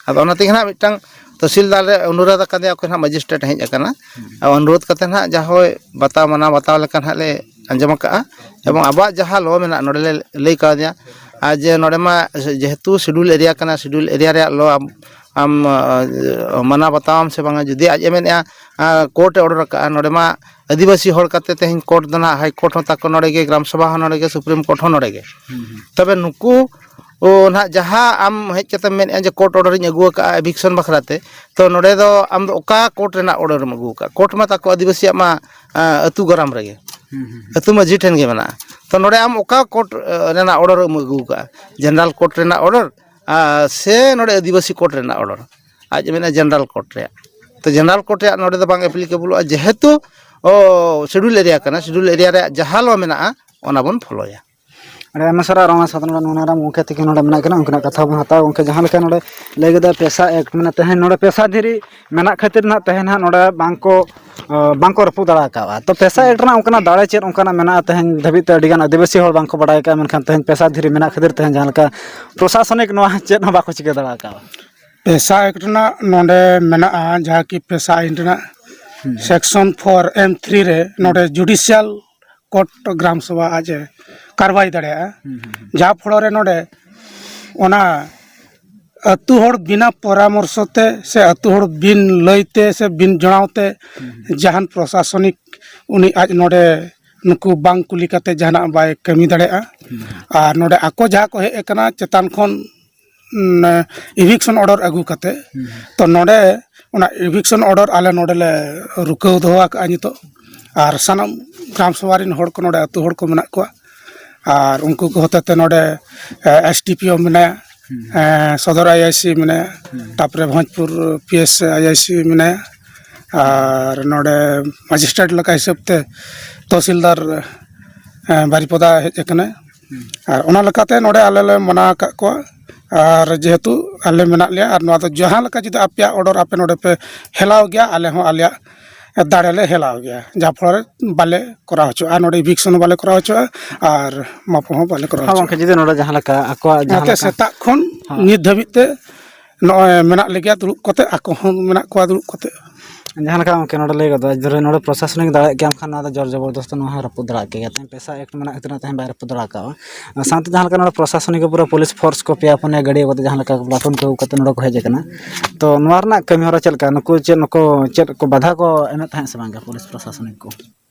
ᱟᱫᱚ ᱚᱱᱟ ᱛᱮᱜᱮ ᱱᱟᱦᱟᱜ ᱢᱤᱫᱴᱟᱝ ᱛᱚᱦᱥᱤᱞᱫᱟᱨ ᱞᱮ ᱚᱱᱩᱨᱳᱫᱷ ᱟᱠᱟᱫᱮᱭᱟ, ᱚᱠᱚᱭ ᱱᱟᱦᱟᱜ ᱢᱮᱡᱤᱥᱴᱨᱮᱴ ᱦᱮᱡ ᱟᱠᱟᱱᱟ᱾ ᱦᱩᱸ᱾ ᱟᱨ ᱚᱱᱩᱨᱳᱫᱷ ᱠᱟᱛᱮ ᱱᱟᱦᱟᱜ ᱡᱟᱦᱟᱸ ᱦᱚᱭ ᱵᱟᱛᱟᱣ, ᱢᱟᱱᱟᱣ ᱵᱟᱛᱟᱣ ᱞᱮᱠᱟ ᱱᱟᱦᱟᱜ ᱞᱮ ᱟᱸᱡᱚᱢ ᱟᱠᱟᱫᱼᱟ᱾ ᱮᱵᱚᱝ ᱟᱵᱚᱣᱟᱜ ᱡᱟᱦᱟᱸ ᱞᱚ ᱢᱮᱱᱟᱜᱼᱟ, ᱱᱚᱰᱮ ᱞᱮ ᱞᱟᱹᱭ ᱠᱟᱣᱫᱮᱭᱟ᱾ ᱟᱨ ᱡᱮ ᱱᱚᱰᱮ ᱢᱟ ᱡᱮᱦᱮᱛᱩ ᱥᱤᱰᱩᱞ ᱮᱨᱤᱭᱟ ᱠᱟᱱᱟ, ᱥᱤᱰᱩᱞ ᱮᱨᱤᱭᱟ ᱨᱮᱭᱟᱜ ᱞᱚ ᱟᱢ, ᱟᱢ, ᱟ, ᱢᱟᱱᱟᱣ ᱵᱟᱛᱟᱣᱟᱢ ᱥᱮ ᱵᱟᱝᱟ? ᱡᱩᱫᱤ ᱟᱡ ᱮ ᱢᱮᱱᱮᱫᱼᱟ, ᱟ, ᱠᱳᱨᱴ ᱮ ᱚᱰᱟᱨ ᱟᱠᱟᱫᱼᱟ, ᱱᱚᱰᱮ ᱢᱟ ᱟᱹᱫᱤᱵᱟᱹᱥᱤ ᱦᱚᱲ ᱠᱟᱛᱮ ᱛᱮᱦᱮᱧ ᱠᱳᱨᱴ ᱫᱚ ᱱᱟᱦᱟᱜ ᱦᱟᱭ ᱠᱳᱨᱴ ᱦᱚᱸ ᱛᱟᱠᱚ ᱱᱚᱰᱮ ᱜᱮ, ᱜᱨᱟᱢ ᱥᱚᱵᱷᱟ ᱦᱚᱸ ᱱᱚᱰᱮ ᱜᱮ, ᱥᱩᱯᱨᱤᱢ ᱠᱳᱨᱴ ᱦᱚᱸ ᱱᱚᱰᱮ ᱜᱮ᱾ ᱦᱩᱸ, ᱦᱩᱸ᱾ ᱛᱚᱵᱮ ᱱᱩᱠᱩ, ᱚ, ᱱᱟᱦᱟᱜ ᱡᱟᱦᱟᱸ ᱟᱢ ᱦᱮᱡ ᱠᱟᱛᱮᱢ ᱢᱮᱱᱮᱫᱼᱟ ᱡᱮ ᱠᱳᱨᱴ ᱚᱰᱟᱨ ᱤᱧ ᱟᱹᱜᱩ ᱟᱠᱟᱫᱼᱟ ᱮᱵᱷᱤᱠᱥᱚᱱ ᱵᱟᱠᱷᱨᱟ ᱛᱮ, ᱛᱚ ᱱᱚᱰᱮ ᱫᱚ ᱟᱢ ᱫᱚ ᱚᱠᱟ ᱠᱳᱨᱴ ᱨᱮᱱᱟᱜ ᱚᱰᱟᱨ ᱮᱢ ᱟᱹᱜᱩ ᱟᱠᱟᱫᱼᱟ? ᱠᱳᱨᱴ ᱢᱟ ᱛᱟᱠᱚ ᱟᱹᱫᱤᱵᱟᱹᱥᱤᱭᱟᱜ ᱢᱟ, ᱟ, ᱟᱹᱛᱩ ᱜᱨᱟᱢ ᱨᱮᱜᱮ, ᱦᱩᱸ, ᱦᱩᱸ, ᱦᱩᱸ᱾ ᱟᱹᱛᱩ ᱢᱟᱹᱡᱷᱤ ᱴᱷᱮᱱ ᱜᱮ ᱢᱮᱱᱟᱜᱼᱟ᱾ ᱛᱚ ᱱᱚᱰᱮ ᱟᱢ ᱚᱠᱟ ᱠᱳᱨᱴ, ᱟ, ᱨᱮᱱᱟᱜ ᱚᱰᱟᱨ ᱮᱢ ᱟᱹᱜᱩ ᱟᱠᱟᱫᱼᱟ? ᱡᱮᱱᱟᱨᱟᱞ ᱠᱳᱨᱴ ᱨᱮᱱᱟᱜ ᱚᱰᱟᱨ, ᱟ, ᱥᱮ ᱱᱚᱰᱮ ᱟᱹᱫᱤᱵᱟᱹᱥᱤ ᱠᱳᱨᱴ ᱨᱮᱱᱟᱜ ᱚᱰᱟᱨ? ᱟᱡ ᱢᱮᱱᱟ ᱡᱮᱱᱟᱨᱮᱞ ᱠᱳᱰ ᱨᱮᱭᱟᱜ᱾ ᱛᱚ ᱡᱮᱱᱟᱨᱮᱞ ᱠᱳᱰ ᱨᱮᱭᱟᱜ ᱱᱚᱰᱮ ᱫᱚ ᱵᱟᱝ ᱮᱯᱞᱤᱠᱮᱵᱚᱞᱚᱜᱼᱟ, ᱡᱮᱦᱮᱛᱩ ᱥᱤᱰᱩᱞ ᱮᱨᱤᱭᱟ ᱠᱟᱱᱟ, ᱥᱤᱰᱩᱞ ᱮᱨᱤᱭᱟ ᱨᱮᱭᱟᱜ ᱡᱟᱦᱟᱸ ᱞᱚ ᱢᱮᱱᱟᱜᱼᱟ ᱚᱱᱟ ᱵᱚᱱ ᱯᱷᱚᱞᱳᱭᱟ᱾ ᱟᱹᱰᱤ ᱟᱭᱢᱟ ᱥᱟᱨᱦᱟᱣ ᱨᱟᱢᱟ ᱥᱟᱫᱷᱱᱟ ᱱᱚᱱᱟᱨᱟᱢ ᱜᱚᱢᱠᱮ ᱛᱤᱠᱤᱱ ᱱᱚᱰᱮ ᱢᱮᱱᱟᱜ ᱠᱤᱱᱟ, ᱩᱱᱠᱤᱱᱟᱜ ᱠᱟᱛᱷᱟ ᱵᱚᱱ ᱦᱟᱛᱟᱣᱟ᱾ ᱜᱚᱢᱠᱮ, ᱡᱟᱦᱟᱸ ᱞᱮᱠᱟ ᱱᱚᱰᱮ ᱞᱟᱹᱭ ᱠᱮᱫᱟ ᱯᱮᱥᱟ ᱮᱠᱴ, ᱢᱟᱱᱮ ᱛᱮᱦᱮᱧ ᱱᱚᱰᱮ ᱯᱮᱥᱟ ᱫᱷᱤᱨᱤ ᱢᱮᱱᱟᱜ ᱠᱷᱟᱹᱛᱤᱨ ᱱᱟᱦᱟᱜ ᱛᱮᱦᱮᱧ ᱱᱟᱦᱟᱜ ᱱᱚᱰᱮ ᱵᱟᱝᱠᱚ, ᱵᱟᱝᱠᱚ ᱨᱟᱹᱯᱩᱫ ᱫᱟᱲᱮ ᱟᱠᱟᱫᱼᱟ᱾ ᱛᱚ ᱯᱮᱥᱟ ᱮᱠᱴ ᱨᱮᱱᱟᱜ ᱚᱱᱠᱟᱱᱟᱜ ᱫᱟᱲᱮ ᱪᱮᱫ ᱚᱱᱠᱟᱱᱟᱜ ᱢᱮᱱᱟᱜᱼᱟ? ᱛᱮᱦᱮᱧ ᱫᱷᱟᱹᱵᱤᱡ ᱛᱮ ᱟᱹᱰᱤᱜᱟᱱ ᱟᱹᱫᱤᱵᱟᱹᱥᱤ ᱦᱚᱲ ᱵᱟᱝᱠᱚ ᱵᱟᱲᱟᱭ ᱟᱠᱟᱫᱼᱟ, ᱢᱮᱱᱠᱷᱟᱱ ᱛᱮᱦᱮᱧ ᱯᱮᱥᱟ ᱫᱷᱤᱨᱤ ᱢᱮᱱᱟᱜ ᱠᱷᱟᱹᱛᱤᱨ ᱛᱮᱦᱮᱧ ᱡᱟᱦᱟᱸ ᱞᱮᱠᱟ ᱯᱨᱚᱥᱟᱥᱚᱱᱤᱠ ᱱᱚᱣᱟ ᱪᱮᱫ ᱦᱚᱸ ᱵᱟᱠᱚ ᱪᱤᱠᱟᱹ ᱫᱟᱲᱮ ᱟᱠᱟᱫᱼᱟ᱾ ᱯᱮᱥᱟ ᱮᱠᱴ ᱨᱮᱱᱟᱜ ᱱᱚᱰᱮ ᱢᱮᱱᱟᱜᱼᱟ, ᱡᱟᱦᱟᱸ ᱠᱤ ᱯᱮᱥᱟ ᱟᱭᱤᱱ ᱨᱮᱱᱟᱜ ᱦᱩᱸ᱾ ᱥᱮᱠᱥᱚᱱ ᱯᱷᱳᱨ ᱮᱢ ᱛᱷᱨᱤ ᱨᱮ ᱱᱚᱰᱮ ᱡᱩᱰᱤᱥᱤᱭᱟᱞ ᱠᱳᱨᱴ ᱜᱨᱟᱢ ᱥᱚᱵᱷᱟ ᱟᱡ ᱮ ᱠᱟᱨᱣᱟᱭ ᱫᱟᱲᱮᱭᱟᱜᱼᱟ᱾ ᱦᱩᱸ, ᱦᱩᱸ, ᱦᱩᱸ᱾ ᱡᱟᱦᱟᱸ ᱯᱷᱚᱲᱚ ᱨᱮ ᱱᱚᱰᱮ ᱚᱱᱟ ᱟᱹᱛᱩ ᱦᱚᱲ ᱵᱤᱱᱟ ᱯᱚᱨᱟᱢᱚᱨᱥᱚ ᱛᱮ ᱥᱮ ᱟᱹᱛᱩ ᱦᱚᱲ ᱵᱤᱱ ᱞᱟᱹᱭ ᱛᱮ ᱥᱮ ᱵᱤᱱ ᱡᱚᱲᱟᱣ ᱛᱮ ᱦᱩᱸ, ᱦᱩᱸ᱾ ᱡᱟᱦᱟᱱ ᱯᱨᱚᱥᱟᱥᱚᱱᱤᱠ ᱩᱱᱤ ᱟᱡ ᱱᱚᱰᱮ ᱱᱩᱠᱩ ᱵᱟᱝ ᱠᱩᱞᱤ ᱠᱟᱛᱮ ᱡᱟᱦᱟᱱᱟᱜ ᱵᱟᱭ ᱠᱟᱹᱢᱤ ᱫᱟᱲᱮᱭᱟᱜᱼᱟ᱾ ᱦᱩᱸ, ᱦᱩᱸ᱾ ᱟᱨ ᱱᱚᱰᱮ ᱟᱠᱚ ᱡᱟᱦᱟᱸ ᱠᱚ ᱦᱮᱡ ᱟᱠᱟᱱᱟ ᱪᱮᱛᱟᱱ ᱠᱷᱚᱱ, ᱩᱢ, ᱤᱵᱷᱤᱠᱥᱚᱱ ᱚᱰᱟᱨ ᱟᱹᱜᱩ ᱠᱟᱛᱮ, ᱦᱩᱸ᱾ ᱛᱚ ᱱᱚᱰᱮ ᱚᱱᱟ ᱤᱵᱷᱤᱠᱥᱚᱱ ᱚᱰᱟᱨ ᱟᱞᱮ ᱱᱚᱰᱮ ᱞᱮ ᱨᱩᱠᱟᱹᱣ ᱫᱚᱦᱚ ᱟᱠᱟᱫᱼᱟ ᱱᱤᱛᱚᱜ᱾ ᱟᱨ ᱥᱟᱱᱟᱢ ᱜᱨᱟᱢ ᱥᱚᱵᱷᱟ ᱨᱮᱱ ᱦᱚᱲ ᱠᱚ ᱱᱚᱰᱮ ᱟᱹᱛᱩ ᱦᱚᱲ ᱠᱚ ᱢᱮᱱᱟᱜ ᱠᱚᱣᱟ, ᱟᱨ ᱩᱱᱠᱩ ᱠᱚ ᱦᱚᱛᱮ ᱛᱮ ᱱᱚᱰᱮ, ᱮ, ᱮᱥ ᱰᱤ ᱯᱤ ᱳ ᱢᱮᱱᱟᱭᱟ, ᱦᱩᱸ᱾ ᱮ, ᱥᱚᱫᱚᱨ ᱟᱭ ᱟᱭ ᱥᱤ ᱢᱮᱱᱟᱭᱟ, ᱦᱩᱸ᱾ ᱛᱟᱯᱚᱨᱮ ᱵᱷᱚᱸᱡᱽᱯᱩᱨ ᱯᱤ ᱮᱥ ᱟᱭ ᱟᱭ ᱥᱤ ᱢᱮᱱᱟᱭᱟ, ᱟᱨ ᱱᱚᱰᱮ ᱢᱮᱡᱤᱥᱴᱨᱮᱴ ᱞᱮᱠᱟ ᱦᱤᱥᱟᱹᱵ ᱛᱮ ᱛᱚᱦᱥᱤᱞᱫᱟᱨ, ᱮ, ᱵᱟᱨᱤᱯᱚᱫᱟ ᱦᱮᱡ ᱟᱠᱟᱱᱟᱭ᱾ ᱦᱩᱸ᱾ ᱟᱨ ᱚᱱᱟ ᱞᱮᱠᱟᱛᱮ ᱱᱚᱰᱮ ᱟᱞᱮ ᱞᱮ ᱢᱟᱱᱟ ᱟᱠᱟᱫ ᱠᱚᱣᱟ, ᱟᱨ ᱡᱮᱦᱮᱛᱩ ᱟᱞᱮ ᱢᱮᱱᱟᱜ ᱞᱮᱭᱟ, ᱟᱨ ᱱᱚᱣᱟ ᱫᱚ ᱡᱟᱦᱟᱸ ᱞᱮᱠᱟ ᱡᱩᱫᱤ ᱟᱯᱮᱭᱟᱜ ᱚᱰᱟᱨ ᱟᱯᱮ ᱱᱚᱰᱮ ᱯᱮ ᱦᱮᱞᱟᱣ ᱜᱮᱭᱟ, ᱟᱞᱮ ᱦᱚᱸ ᱟᱞᱮᱭᱟᱜ ᱫᱟᱲᱮ ᱞᱮ ᱦᱮᱞᱟᱣ ᱜᱮᱭᱟ, ᱡᱟᱦᱟᱸ ᱯᱷᱚᱲᱚ ᱨᱮ ᱵᱟᱞᱮ ᱠᱚᱨᱟᱣ ᱦᱚᱪᱚᱜᱼᱟ, ᱱᱚᱰᱮ ᱤᱵᱷᱤᱠᱥᱚᱱ ᱦᱚᱸ ᱵᱟᱞᱮ ᱠᱚᱨᱟᱣ ᱦᱚᱪᱚᱜᱼᱟ ᱟᱨ ᱢᱟᱯᱚ ᱦᱚᱸ ᱵᱟᱞᱮ ᱠᱚᱨᱟᱣ ᱦᱚᱸ ᱦᱚᱪᱚᱜᱼᱟ᱾ ᱜᱚᱢᱠᱮ, ᱡᱩᱫᱤ ᱱᱚᱰᱮ ᱡᱟᱦᱟᱸ ᱞᱮᱠᱟ ᱟᱠᱚᱣᱟᱜ ᱡᱟᱦᱟᱸ ᱚᱱᱟᱛᱮ ᱞᱮᱠᱟ ᱥᱮᱛᱟᱜ ᱠᱷᱚᱱ ᱦᱚᱸ᱾ ᱱᱤᱛ ᱫᱷᱟᱹᱵᱤᱡ ᱛᱮ ᱱᱚᱜᱼᱚᱭ ᱢᱮᱱᱟᱜ ᱞᱮᱜᱮᱭᱟ ᱫᱩᱲᱩᱵ ᱠᱟᱛᱮ, ᱟᱠᱚ ᱦᱚᱸ ᱢᱮᱱᱟᱜ ᱠᱚᱣᱟ ᱫᱩᱲᱩᱵ ᱠᱟᱛᱮ᱾ ᱡᱟᱦᱟᱸ ᱞᱮᱠᱟ ᱜᱚᱢᱠᱮ ᱱᱚᱰᱮ ᱞᱟᱹᱭ ᱜᱚᱫᱚᱜᱼᱟ, ᱡᱩᱫᱤ ᱱᱚᱰᱮ ᱯᱨᱚᱥᱟᱥᱚᱱᱤᱠ ᱫᱟᱲᱮᱭᱟᱜ ᱠᱮᱭᱟ, ᱮᱱᱠᱷᱟᱱ ᱱᱚᱣᱟ ᱫᱚ ᱡᱳᱨ ᱡᱚᱵᱚᱨᱫᱚᱥᱛ ᱱᱚᱣᱟ ᱦᱚᱸ ᱨᱟᱹᱯᱩᱫ ᱫᱟᱲᱮᱭᱟᱜ ᱠᱮᱭᱟ᱾ ᱛᱮᱦᱮᱧ ᱯᱮᱥᱟ ᱮᱠᱴ ᱢᱮᱱᱟᱜ ᱠᱷᱟᱹᱛᱤᱨ ᱛᱮᱦᱮᱧ ᱵᱟᱭ ᱨᱟᱹᱯᱩᱫ ᱫᱟᱲᱮ ᱠᱟᱜᱼᱟ᱾ ᱥᱟᱶᱛᱮ ᱡᱟᱦᱟᱸ ᱞᱮᱠᱟ ᱱᱚᱰᱮ ᱯᱨᱚᱥᱟᱥᱚᱱᱤᱠ ᱯᱩᱨᱟᱹ ᱯᱩᱞᱤᱥ ᱯᱷᱳᱨᱥ ᱠᱚ ᱯᱮᱭᱟ ᱯᱩᱱᱭᱟ ᱜᱟᱹᱰᱤ ᱠᱟᱛᱮ ᱡᱟᱦᱟᱸ ᱞᱮᱠᱟ ᱯᱞᱟᱴᱩᱱ ᱠᱚ ᱟᱹᱜᱩ ᱠᱟᱛᱮ ᱱᱚᱰᱮ ᱠᱚ ᱦᱮᱡ ᱟᱠᱟᱱᱟ᱾ ᱛᱚ ᱱᱚᱣᱟ ᱨᱮᱱᱟᱜ ᱠᱟᱹᱢᱤ ᱦᱚᱨᱟ ᱪᱮᱫ ᱞᱮᱠᱟ? ᱱᱩᱠᱩ ᱪᱮᱫ ᱱᱩᱠᱩ ᱪᱮᱫ ᱠᱚ ᱵᱟᱫᱷᱟ ᱠᱚ ᱮᱢᱮᱫ ᱛᱟᱦᱮᱸᱫ ᱥᱮ ᱵᱟᱝ ᱜᱮ ᱯᱩᱞᱤᱥ ᱯᱨᱚᱥᱟᱥᱚᱱᱤᱠ ᱠᱚ?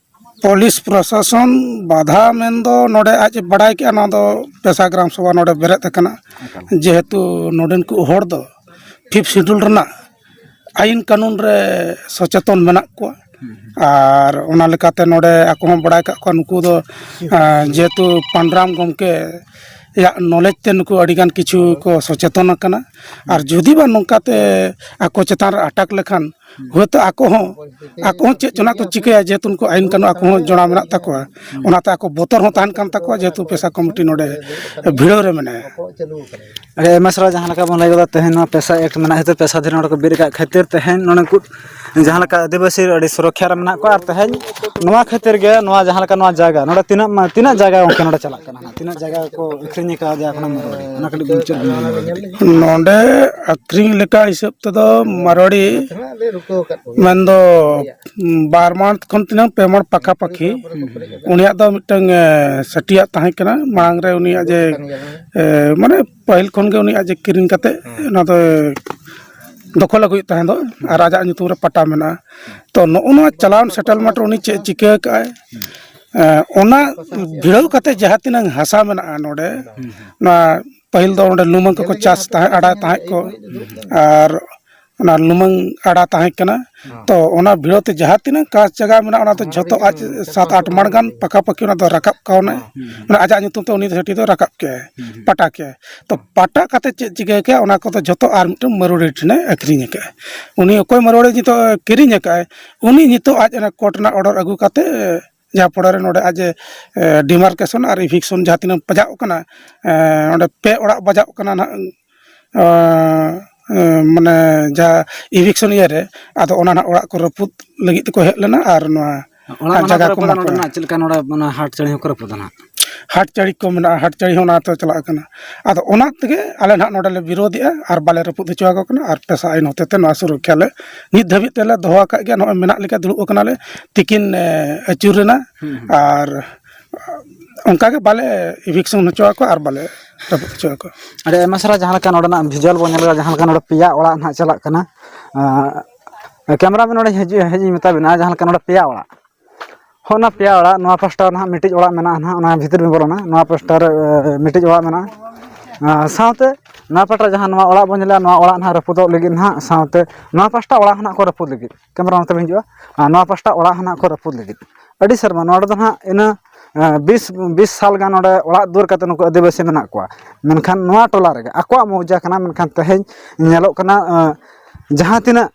ᱯᱩᱞᱤᱥ ᱯᱨᱚᱥᱟᱥᱚᱱ ᱵᱟᱫᱷᱟ ᱢᱮᱱᱫᱚ ᱱᱚᱰᱮ ᱟᱡ ᱮ ᱵᱟᱲᱟᱭ ᱠᱮᱜᱼᱟ, ᱱᱚᱣᱟ ᱫᱚ ᱯᱮᱥᱟ ᱜᱨᱟᱢ ᱥᱚᱵᱷᱟ ᱱᱚᱰᱮ ᱵᱮᱨᱮᱫ ᱟᱠᱟᱱᱟ, ᱮᱠᱟᱞ᱾ ᱡᱮᱦᱮᱛᱩ ᱱᱚᱰᱮᱱ ᱠᱚ ᱦᱚᱲ ᱫᱚ ᱯᱷᱤᱯᱛᱷ ᱥᱤᱰᱩᱞ ᱨᱮᱱᱟᱜ ᱟᱹᱭᱤᱱ ᱠᱟᱹᱱᱩᱱ ᱨᱮ ᱥᱚᱪᱮᱛᱚᱱ ᱢᱮᱱᱟᱜ ᱠᱚᱣᱟ᱾ ᱦᱩᱸ, ᱦᱩᱸ᱾ ᱟᱨ ᱚᱱᱟ ᱞᱮᱠᱟᱛᱮ ᱱᱚᱰᱮ ᱟᱠᱚ ᱦᱚᱸ ᱵᱟᱲᱟᱭ ᱠᱟᱜ ᱠᱚᱣᱟ, ᱱᱩᱠᱩ ᱫᱚ, ᱟᱸ, ᱡᱮᱦᱮᱛᱩ ᱯᱟᱱᱰᱨᱟᱢ ᱜᱚᱢᱠᱮ ᱨᱮᱭᱟᱜ ᱱᱚᱞᱮᱡᱽ ᱛᱮ ᱱᱩᱠᱩ ᱟᱹᱰᱤᱜᱟᱱ ᱠᱤᱪᱷᱩ ᱠᱚ ᱥᱚᱪᱮᱛᱚᱱ ᱟᱠᱟᱱᱟ᱾ ᱟᱨ ᱡᱩᱫᱤ ᱵᱟ ᱱᱚᱝᱠᱟᱛᱮ ᱟᱠᱚ ᱪᱮᱛᱟᱱ ᱨᱮ ᱟᱴᱟᱠ ᱞᱮᱠᱷᱟᱱ, ᱦᱳᱭᱛᱳ ᱟᱠᱚ ᱦᱚᱸ, ᱟᱠᱚ ᱦᱚᱸ ᱪᱮᱫ ᱪᱚ ᱱᱟᱜ ᱠᱚ ᱪᱤᱠᱟᱹᱭᱟ, ᱡᱮᱦᱮᱛᱩ ᱩᱱᱠᱩ ᱟᱭᱤᱱ ᱠᱟᱹᱱᱩᱱ ᱟᱠᱚ ᱦᱚᱸ ᱡᱚᱲᱟᱣ ᱢᱮᱱᱟᱜ ᱛᱟᱠᱚᱣᱟ᱾ ᱚᱱᱟᱛᱮ ᱟᱠᱚ ᱵᱚᱛᱚᱨ ᱦᱚᱸ ᱛᱟᱦᱮᱱ ᱠᱟᱱ ᱛᱟᱠᱚᱣᱟ, ᱡᱮᱦᱮᱛᱩ ᱯᱮᱥᱟ ᱠᱚᱢᱤᱴᱤ ᱱᱚᱰᱮ ᱵᱷᱤᱲᱟᱹᱣ ᱨᱮ ᱢᱮᱱᱟᱭᱟ᱾ ᱟᱹᱰᱤ ᱟᱭᱢᱟ ᱥᱟᱨᱦᱟᱣ᱾ ᱡᱟᱦᱟᱸ ᱞᱮᱠᱟ ᱵᱚᱱ ᱞᱟᱹᱭ ᱠᱮᱫᱟ, ᱛᱮᱦᱮᱧ ᱱᱚᱣᱟ ᱯᱮᱥᱟ ᱮᱠᱴ ᱢᱮᱱᱟᱜ ᱠᱷᱟᱹᱛᱤᱨ ᱯᱮᱥᱟ ᱫᱷᱤᱨᱤ ᱱᱚᱰᱮ ᱠᱚ ᱵᱤᱨ ᱟᱠᱟᱫ ᱠᱷᱟᱹᱛᱤᱨ ᱛᱮᱦᱮᱧ ᱱᱚᱰᱮ ᱠᱚ ᱡᱟᱦᱟᱸ ᱞᱮᱠᱟ ᱟᱹᱫᱤᱵᱟᱹᱥᱤ ᱟᱹᱰᱤ ᱥᱩᱨᱚᱠᱠᱷᱟ ᱨᱮ ᱢᱮᱱᱟᱜ ᱠᱚᱣᱟ᱾ ᱟᱨ ᱛᱮᱦᱮᱧ ᱱᱚᱣᱟ ᱠᱷᱟᱹᱛᱤᱨ ᱜᱮ ᱱᱚᱣᱟ ᱡᱟᱦᱟᱸ ᱞᱮᱠᱟ ᱱᱚᱣᱟ ᱡᱟᱭᱜᱟ ᱱᱚᱰᱮ ᱛᱤᱱᱟᱹᱜ ᱢᱟ-, ᱛᱤᱱᱟᱹᱜ ᱡᱟᱭᱜᱟ ᱜᱚᱢᱠᱮ ᱱᱚᱰᱮ ᱪᱟᱞᱟᱜ ᱠᱟᱱᱟ ᱦᱟᱸᱜ? ᱛᱤᱱᱟᱹᱜ ᱡᱟᱭᱜᱟ ᱠᱚ ᱟᱹᱠᱷᱨᱤᱧ ᱟᱠᱟᱫᱟ ᱚᱱᱟ ᱢᱟᱨᱣᱟᱲᱤ? ᱚᱱᱟ ᱠᱟᱹᱴᱤᱡ ᱢᱩᱪᱟᱹᱫ ᱨᱮ ᱞᱟᱹᱭ ᱧᱚᱜ ᱠᱟᱹᱴᱤᱡ᱾ ᱱᱚᱰᱮ ᱟᱹᱠᱷᱨᱤᱧ ᱞᱮᱠᱟ ᱦᱤᱥᱟᱹᱵ ᱛᱮᱫᱚ ᱢᱟᱨᱣᱟᱲᱤ ᱢᱮᱱᱫᱚ ᱵᱟᱨ ᱢᱟᱲ ᱠᱷᱚᱱ ᱛᱤᱱᱟᱹᱝ ᱯᱮ ᱢᱟᱲ ᱯᱟᱠᱷᱟ ᱯᱟᱠᱷᱤ ᱩᱱᱤᱭᱟᱜ ᱫᱚ ᱢᱤᱫᱴᱟᱝ, ᱮ, ᱥᱟᱹᱴᱤᱭᱟᱜ ᱛᱟᱦᱮᱸ ᱠᱟᱱᱟ᱾ ᱢᱟᱲᱟᱝ ᱨᱮ ᱩᱱᱤᱭᱟᱜ ᱡᱮ, ᱮ, ᱢᱟᱱᱮ ᱯᱟᱹᱦᱤᱞ ᱠᱷᱚᱱ ᱜᱮ ᱩᱱᱤᱭᱟᱜ ᱡᱮ ᱠᱤᱨᱤᱧ ᱠᱟᱛᱮ ᱚᱱᱟ ᱫᱚ ᱫᱚᱠᱷᱚᱞ ᱟᱹᱜᱩᱭᱮᱫ ᱛᱟᱦᱮᱸ ᱫᱚ, ᱟᱨ ᱟᱡᱟᱜ ᱧᱩᱛᱩᱢ ᱨᱮ ᱯᱟᱴᱟ ᱢᱮᱱᱟᱜᱼᱟ᱾ ᱛᱚ, ᱱᱚᱜᱼᱚ ᱱᱚᱣᱟ ᱪᱟᱞᱟᱣᱮᱱ ᱥᱮᱴᱮᱞᱢᱮᱱᱴ ᱨᱮ ᱩᱱᱤ ᱪᱮᱫ ᱪᱤᱠᱟᱹ ᱟᱠᱟᱫᱼᱟᱭ, ᱮ, ᱚᱱᱟ ᱵᱷᱤᱲᱟᱹᱣ ᱠᱟᱛᱮ ᱡᱟᱦᱟᱸ ᱛᱤᱱᱟᱹᱝ ᱦᱟᱥᱟ ᱢᱮᱱᱟᱜᱼᱟ ᱱᱚᱰᱮ, ᱱᱚᱣᱟ ᱯᱟᱹᱦᱤᱞ ᱫᱚ ᱚᱸᱰᱮ ᱞᱩᱢᱟᱹᱝ ᱠᱚᱠᱚ ᱪᱟᱥ ᱛᱟᱦᱮᱸᱫ, ᱟᱲᱟ ᱛᱟᱦᱮᱸᱫ ᱠᱚ, ᱟᱨ ᱚᱱᱟ ᱞᱩᱢᱟᱹᱝ ᱟᱲᱟ ᱛᱟᱦᱮᱸ ᱠᱟᱱᱟ᱾ ᱛᱚ, ᱚᱱᱟ ᱵᱷᱤᱲᱟᱹᱣ ᱛᱮ ᱡᱟᱦᱟᱸ ᱛᱤᱱᱟᱹᱝ ᱠᱟᱸᱥ ᱡᱟᱭᱜᱟ ᱢᱮᱱᱟᱜᱼᱟ, ᱚᱱᱟ ᱫᱚ ᱡᱷᱚᱛᱚ ᱟᱡ ᱥᱟᱛ ᱟᱴ ᱢᱟᱲ ᱜᱟᱱ ᱯᱟᱠᱟ ᱯᱟᱠᱤ ᱚᱱᱟ ᱫᱚ ᱨᱟᱠᱟᱵ ᱠᱟᱣᱱᱟᱭ᱾ ᱢᱟᱱᱮ ᱟᱡᱟᱜ ᱧᱩᱛᱩᱢ ᱛᱮ ᱩᱱᱤ ᱫᱚ ᱥᱟᱹᱴᱤ ᱫᱚ ᱨᱟᱠᱟᱵ ᱠᱮᱜᱼᱟᱭ, ᱯᱟᱴᱟ ᱠᱮᱜᱼᱟᱭ᱾ ᱛᱚ, ᱯᱟᱴᱟ ᱠᱟᱛᱮ ᱪᱮᱫ ᱪᱤᱠᱟᱹ ᱠᱮᱜᱼᱟ, ᱚᱱᱟ ᱠᱚᱫᱚ ᱡᱷᱚᱛᱚ ᱟᱨ ᱢᱤᱫᱴᱟᱝ ᱢᱟᱨᱣᱟᱲᱤ ᱴᱷᱮᱱᱮ ᱟᱹᱠᱷᱨᱤᱧ ᱟᱠᱟᱫᱼᱟ᱾ ᱩᱱᱤ ᱚᱠᱚᱭ ᱢᱟᱨᱣᱟᱲᱤ ᱱᱤᱛᱚᱜ ᱠᱤᱨᱤᱧ ᱟᱠᱟᱫᱼᱟᱭ, ᱩᱱᱤ ᱱᱤᱛᱚᱜ ᱟᱡ ᱚᱱᱟ ᱠᱳᱨᱴ ᱨᱮᱱᱟᱜ ᱚᱰᱟᱨ ᱟᱹᱜᱩ ᱠᱟᱛᱮ, ᱡᱟᱦᱟᱸ ᱯᱚᱨᱮ ᱨᱮ ᱱᱚᱰᱮ ᱟᱡ ᱮ, ᱰᱤᱢᱟᱨᱠᱮᱥᱚᱱ ᱟᱨ ᱤᱵᱷᱤᱠᱥᱚᱱ ᱡᱟᱦᱟᱸ ᱛᱤᱱᱟᱹᱜ ᱯᱟᱸᱡᱟᱣ ᱠᱟᱱᱟ, ᱮ, ᱚᱸᱰᱮ ᱯᱮ ᱚᱲᱟᱜ ᱵᱟᱡᱟᱣ ᱠᱟᱱᱟ ᱱᱟᱦᱟᱜ, ᱮ, ᱮ, ᱢᱟᱱᱮ ᱡᱟᱦᱟᱸ ᱤᱵᱷᱤᱠᱥᱚᱱ ᱤᱭᱟᱹ ᱨᱮ, ᱟᱫᱚ ᱚᱱᱟ ᱱᱟᱦᱟᱜ ᱚᱲᱟᱜ ᱠᱚ ᱨᱟᱹᱯᱩᱫ ᱞᱟᱹᱜᱤᱫ ᱛᱮᱠᱚ ᱦᱮᱡ ᱞᱮᱱᱟ ᱟᱨ ᱱᱚᱣᱟ ᱚᱲᱟᱜ ᱢᱟ ᱡᱟᱭᱜᱟ ᱱᱟᱦᱟᱜ ᱠᱚ ᱨᱟᱹᱯᱩᱫᱟ, ᱮᱢᱟ ᱱᱚᱰᱮ ᱠᱚᱣᱟ᱾ ᱱᱟᱦᱟᱜ ᱪᱮᱫ ᱞᱮᱠᱟ ᱱᱚᱰᱮ ᱚᱱᱟ ᱦᱟᱴ ᱪᱟᱹᱲᱤ ᱦᱚᱸᱠᱚ ᱨᱟᱹᱯᱩᱫᱟ ᱱᱟᱦᱟᱜ᱾ ᱦᱟᱴ ᱪᱟᱹᱲᱤ ᱠᱚ ᱢᱮᱱᱟᱜᱼᱟ, ᱦᱟᱴ ᱪᱟᱹᱲᱤ ᱦᱚᱸ ᱚᱱᱟ ᱛᱮ ᱪᱟᱞᱟᱜ ᱠᱟᱱᱟ᱾ ᱟᱫᱚ ᱚᱱᱟ ᱛᱮᱜᱮ ᱟᱞᱮ ᱱᱟᱦᱟᱜ ᱱᱚᱰᱮ ᱞᱮ ᱵᱤᱨᱳᱫᱷᱮᱜᱼᱟ ᱟᱨ ᱵᱟᱞᱮ ᱨᱟᱹᱯᱩᱫ ᱦᱚᱪᱚ ᱟᱠᱚ ᱠᱟᱱᱟ ᱟᱨ ᱯᱮᱥᱟ ᱟᱹᱭᱤᱱ ᱦᱚᱛᱮ ᱛᱮ ᱱᱚᱣᱟ ᱥᱩᱨᱚᱠᱠᱷᱟ ᱞᱮ ᱱᱤᱛ ᱫᱷᱟᱹᱵᱤᱡ ᱛᱮᱞᱮ ᱫᱚᱦᱚ ᱟᱠᱟᱫ ᱜᱮᱭᱟ᱾ ᱱᱚᱜᱼᱚᱭ ᱢᱮᱱᱟᱜ ᱞᱮᱠᱟ ᱫᱩᱲᱩᱵ ᱟᱠᱟᱱᱟᱞᱮ, ᱛᱤᱠᱤᱱ, ᱮ, ᱟᱹᱪᱩᱨ ᱮᱱᱟ᱾ ᱦᱩᱸ, ᱦᱩᱸ᱾ ᱟᱨ ᱚᱱᱠᱟ ᱜᱮ ᱵᱟᱞᱮ ᱤᱵᱷᱤᱠᱥᱚᱱ ᱦᱚᱪᱚ ᱟᱠᱚᱣᱟ ᱟᱨ ᱵᱟᱞᱮ ᱨᱟᱹᱯᱩᱫ ᱦᱚᱪᱚ ᱟᱠᱚᱣᱟ᱾ ᱟᱹᱰᱤ ᱟᱭᱢᱟ ᱥᱟᱨᱦᱟᱣ᱾ ᱡᱟᱦᱟᱸ ᱞᱮᱠᱟ ᱱᱚᱰᱮᱱᱟᱜ ᱵᱷᱤᱡᱩᱣᱟᱞ ᱵᱚᱱ ᱧᱮᱞ ᱮᱫᱟ, ᱡᱟᱦᱟᱸ ᱞᱮᱠᱟ ᱱᱚᱰᱮ ᱯᱮᱭᱟ ᱚᱲᱟᱜ ᱱᱟᱦᱟᱜ ᱪᱟᱞᱟᱜ ᱠᱟᱱᱟ᱾ ᱟᱸ, ᱠᱮᱢᱨᱟᱢᱮᱱ ᱱᱚᱰᱮ ᱦᱤᱡᱩᱜ, ᱦᱮᱡ ᱤᱧ ᱢᱮᱛᱟ ᱵᱤᱱᱟ, ᱡᱟᱦᱟᱸ ᱞᱮᱠᱟ ᱱᱚᱰᱮ ᱯᱮᱭᱟ ᱚᱲᱟᱜ, ᱦᱚᱸ, ᱚᱱᱟ ᱯᱮᱭᱟ ᱚᱲᱟᱜ, ᱱᱚᱣᱟ ᱯᱟᱥᱴᱟ ᱨᱮ ᱱᱟᱦᱟᱜ ᱢᱤᱫᱴᱤᱡ ᱚᱲᱟᱜ ᱢᱮᱱᱟᱜᱼᱟ ᱱᱟᱦᱟᱜ, ᱚᱱᱟ ᱵᱷᱤᱛᱤᱨ ᱵᱤᱱ ᱵᱚᱞᱚᱱᱟ, ᱱᱚᱣᱟ ᱯᱟᱥᱴᱟ ᱨᱮ, ᱮ, ᱢᱤᱫᱴᱤᱡ ᱚᱲᱟᱜ ᱢᱮᱱᱟᱜᱼᱟ᱾ ᱟᱨ ᱥᱟᱶᱛᱮ ᱱᱚᱣᱟ ᱯᱟᱦᱴᱟ ᱡᱟᱦᱟᱸ ᱱᱚᱣᱟ ᱚᱲᱟᱜ ᱱᱟᱦᱟᱜ ᱨᱟᱹᱯᱩᱫᱚᱜ ᱞᱟᱹᱜᱤᱫ ᱱᱟᱦᱟᱜ, ᱥᱟᱶᱛᱮ ᱱᱚᱣᱟ ᱯᱟᱥᱴᱟ ᱚᱲᱟᱜ ᱦᱚᱸ ᱱᱟᱦᱟᱜ ᱠᱚ ᱨᱟᱹᱯᱩᱫ ᱞᱟᱹᱜᱤᱫ, ᱠᱮᱢᱨᱟ ᱱᱚᱛᱮ ᱵᱤᱱ ᱦᱤᱡᱩᱜᱼᱟ, ᱟᱨ ᱱᱚᱣᱟ ᱯᱟᱥᱴᱟ ᱚᱲᱟᱜ ᱦᱚᱸ ᱱᱟᱦᱟᱜ ᱠᱚ ᱨᱟᱹᱯᱩᱫ ᱞᱟᱹᱜᱤᱫ᱾ ᱟᱹᱰᱤ ᱥᱮᱨᱢᱟ ᱱᱚᱰᱮ ᱫᱚ ᱱᱟᱦᱟᱜ ᱤᱱᱟᱹ ᱵᱤᱥ ᱵᱤᱥ ᱥᱟᱞ ᱜᱟᱱ ᱱᱚᱰᱮ ᱚᱲᱟᱜ ᱫᱩᱣᱟᱹᱨ ᱠᱟᱛᱮ ᱱᱩᱠᱩ ᱟᱹᱫᱤᱵᱟᱹᱥᱤ ᱢᱮᱱᱟᱜ ᱠᱚᱣᱟ᱾ ᱢᱮᱱᱠᱷᱟᱱ ᱱᱚᱣᱟ ᱴᱚᱞᱟ ᱨᱮᱜᱮ ᱟᱠᱚᱣᱟᱜ ᱢᱚᱣᱡᱟ ᱠᱟᱱᱟ, ᱢᱮᱱᱠᱷᱟᱱ ᱛᱮᱦᱮᱧ ᱧᱮᱞᱚᱜ ᱠᱟᱱᱟ, ᱡᱟᱦᱟᱸ ᱛᱤᱱᱟᱹᱜ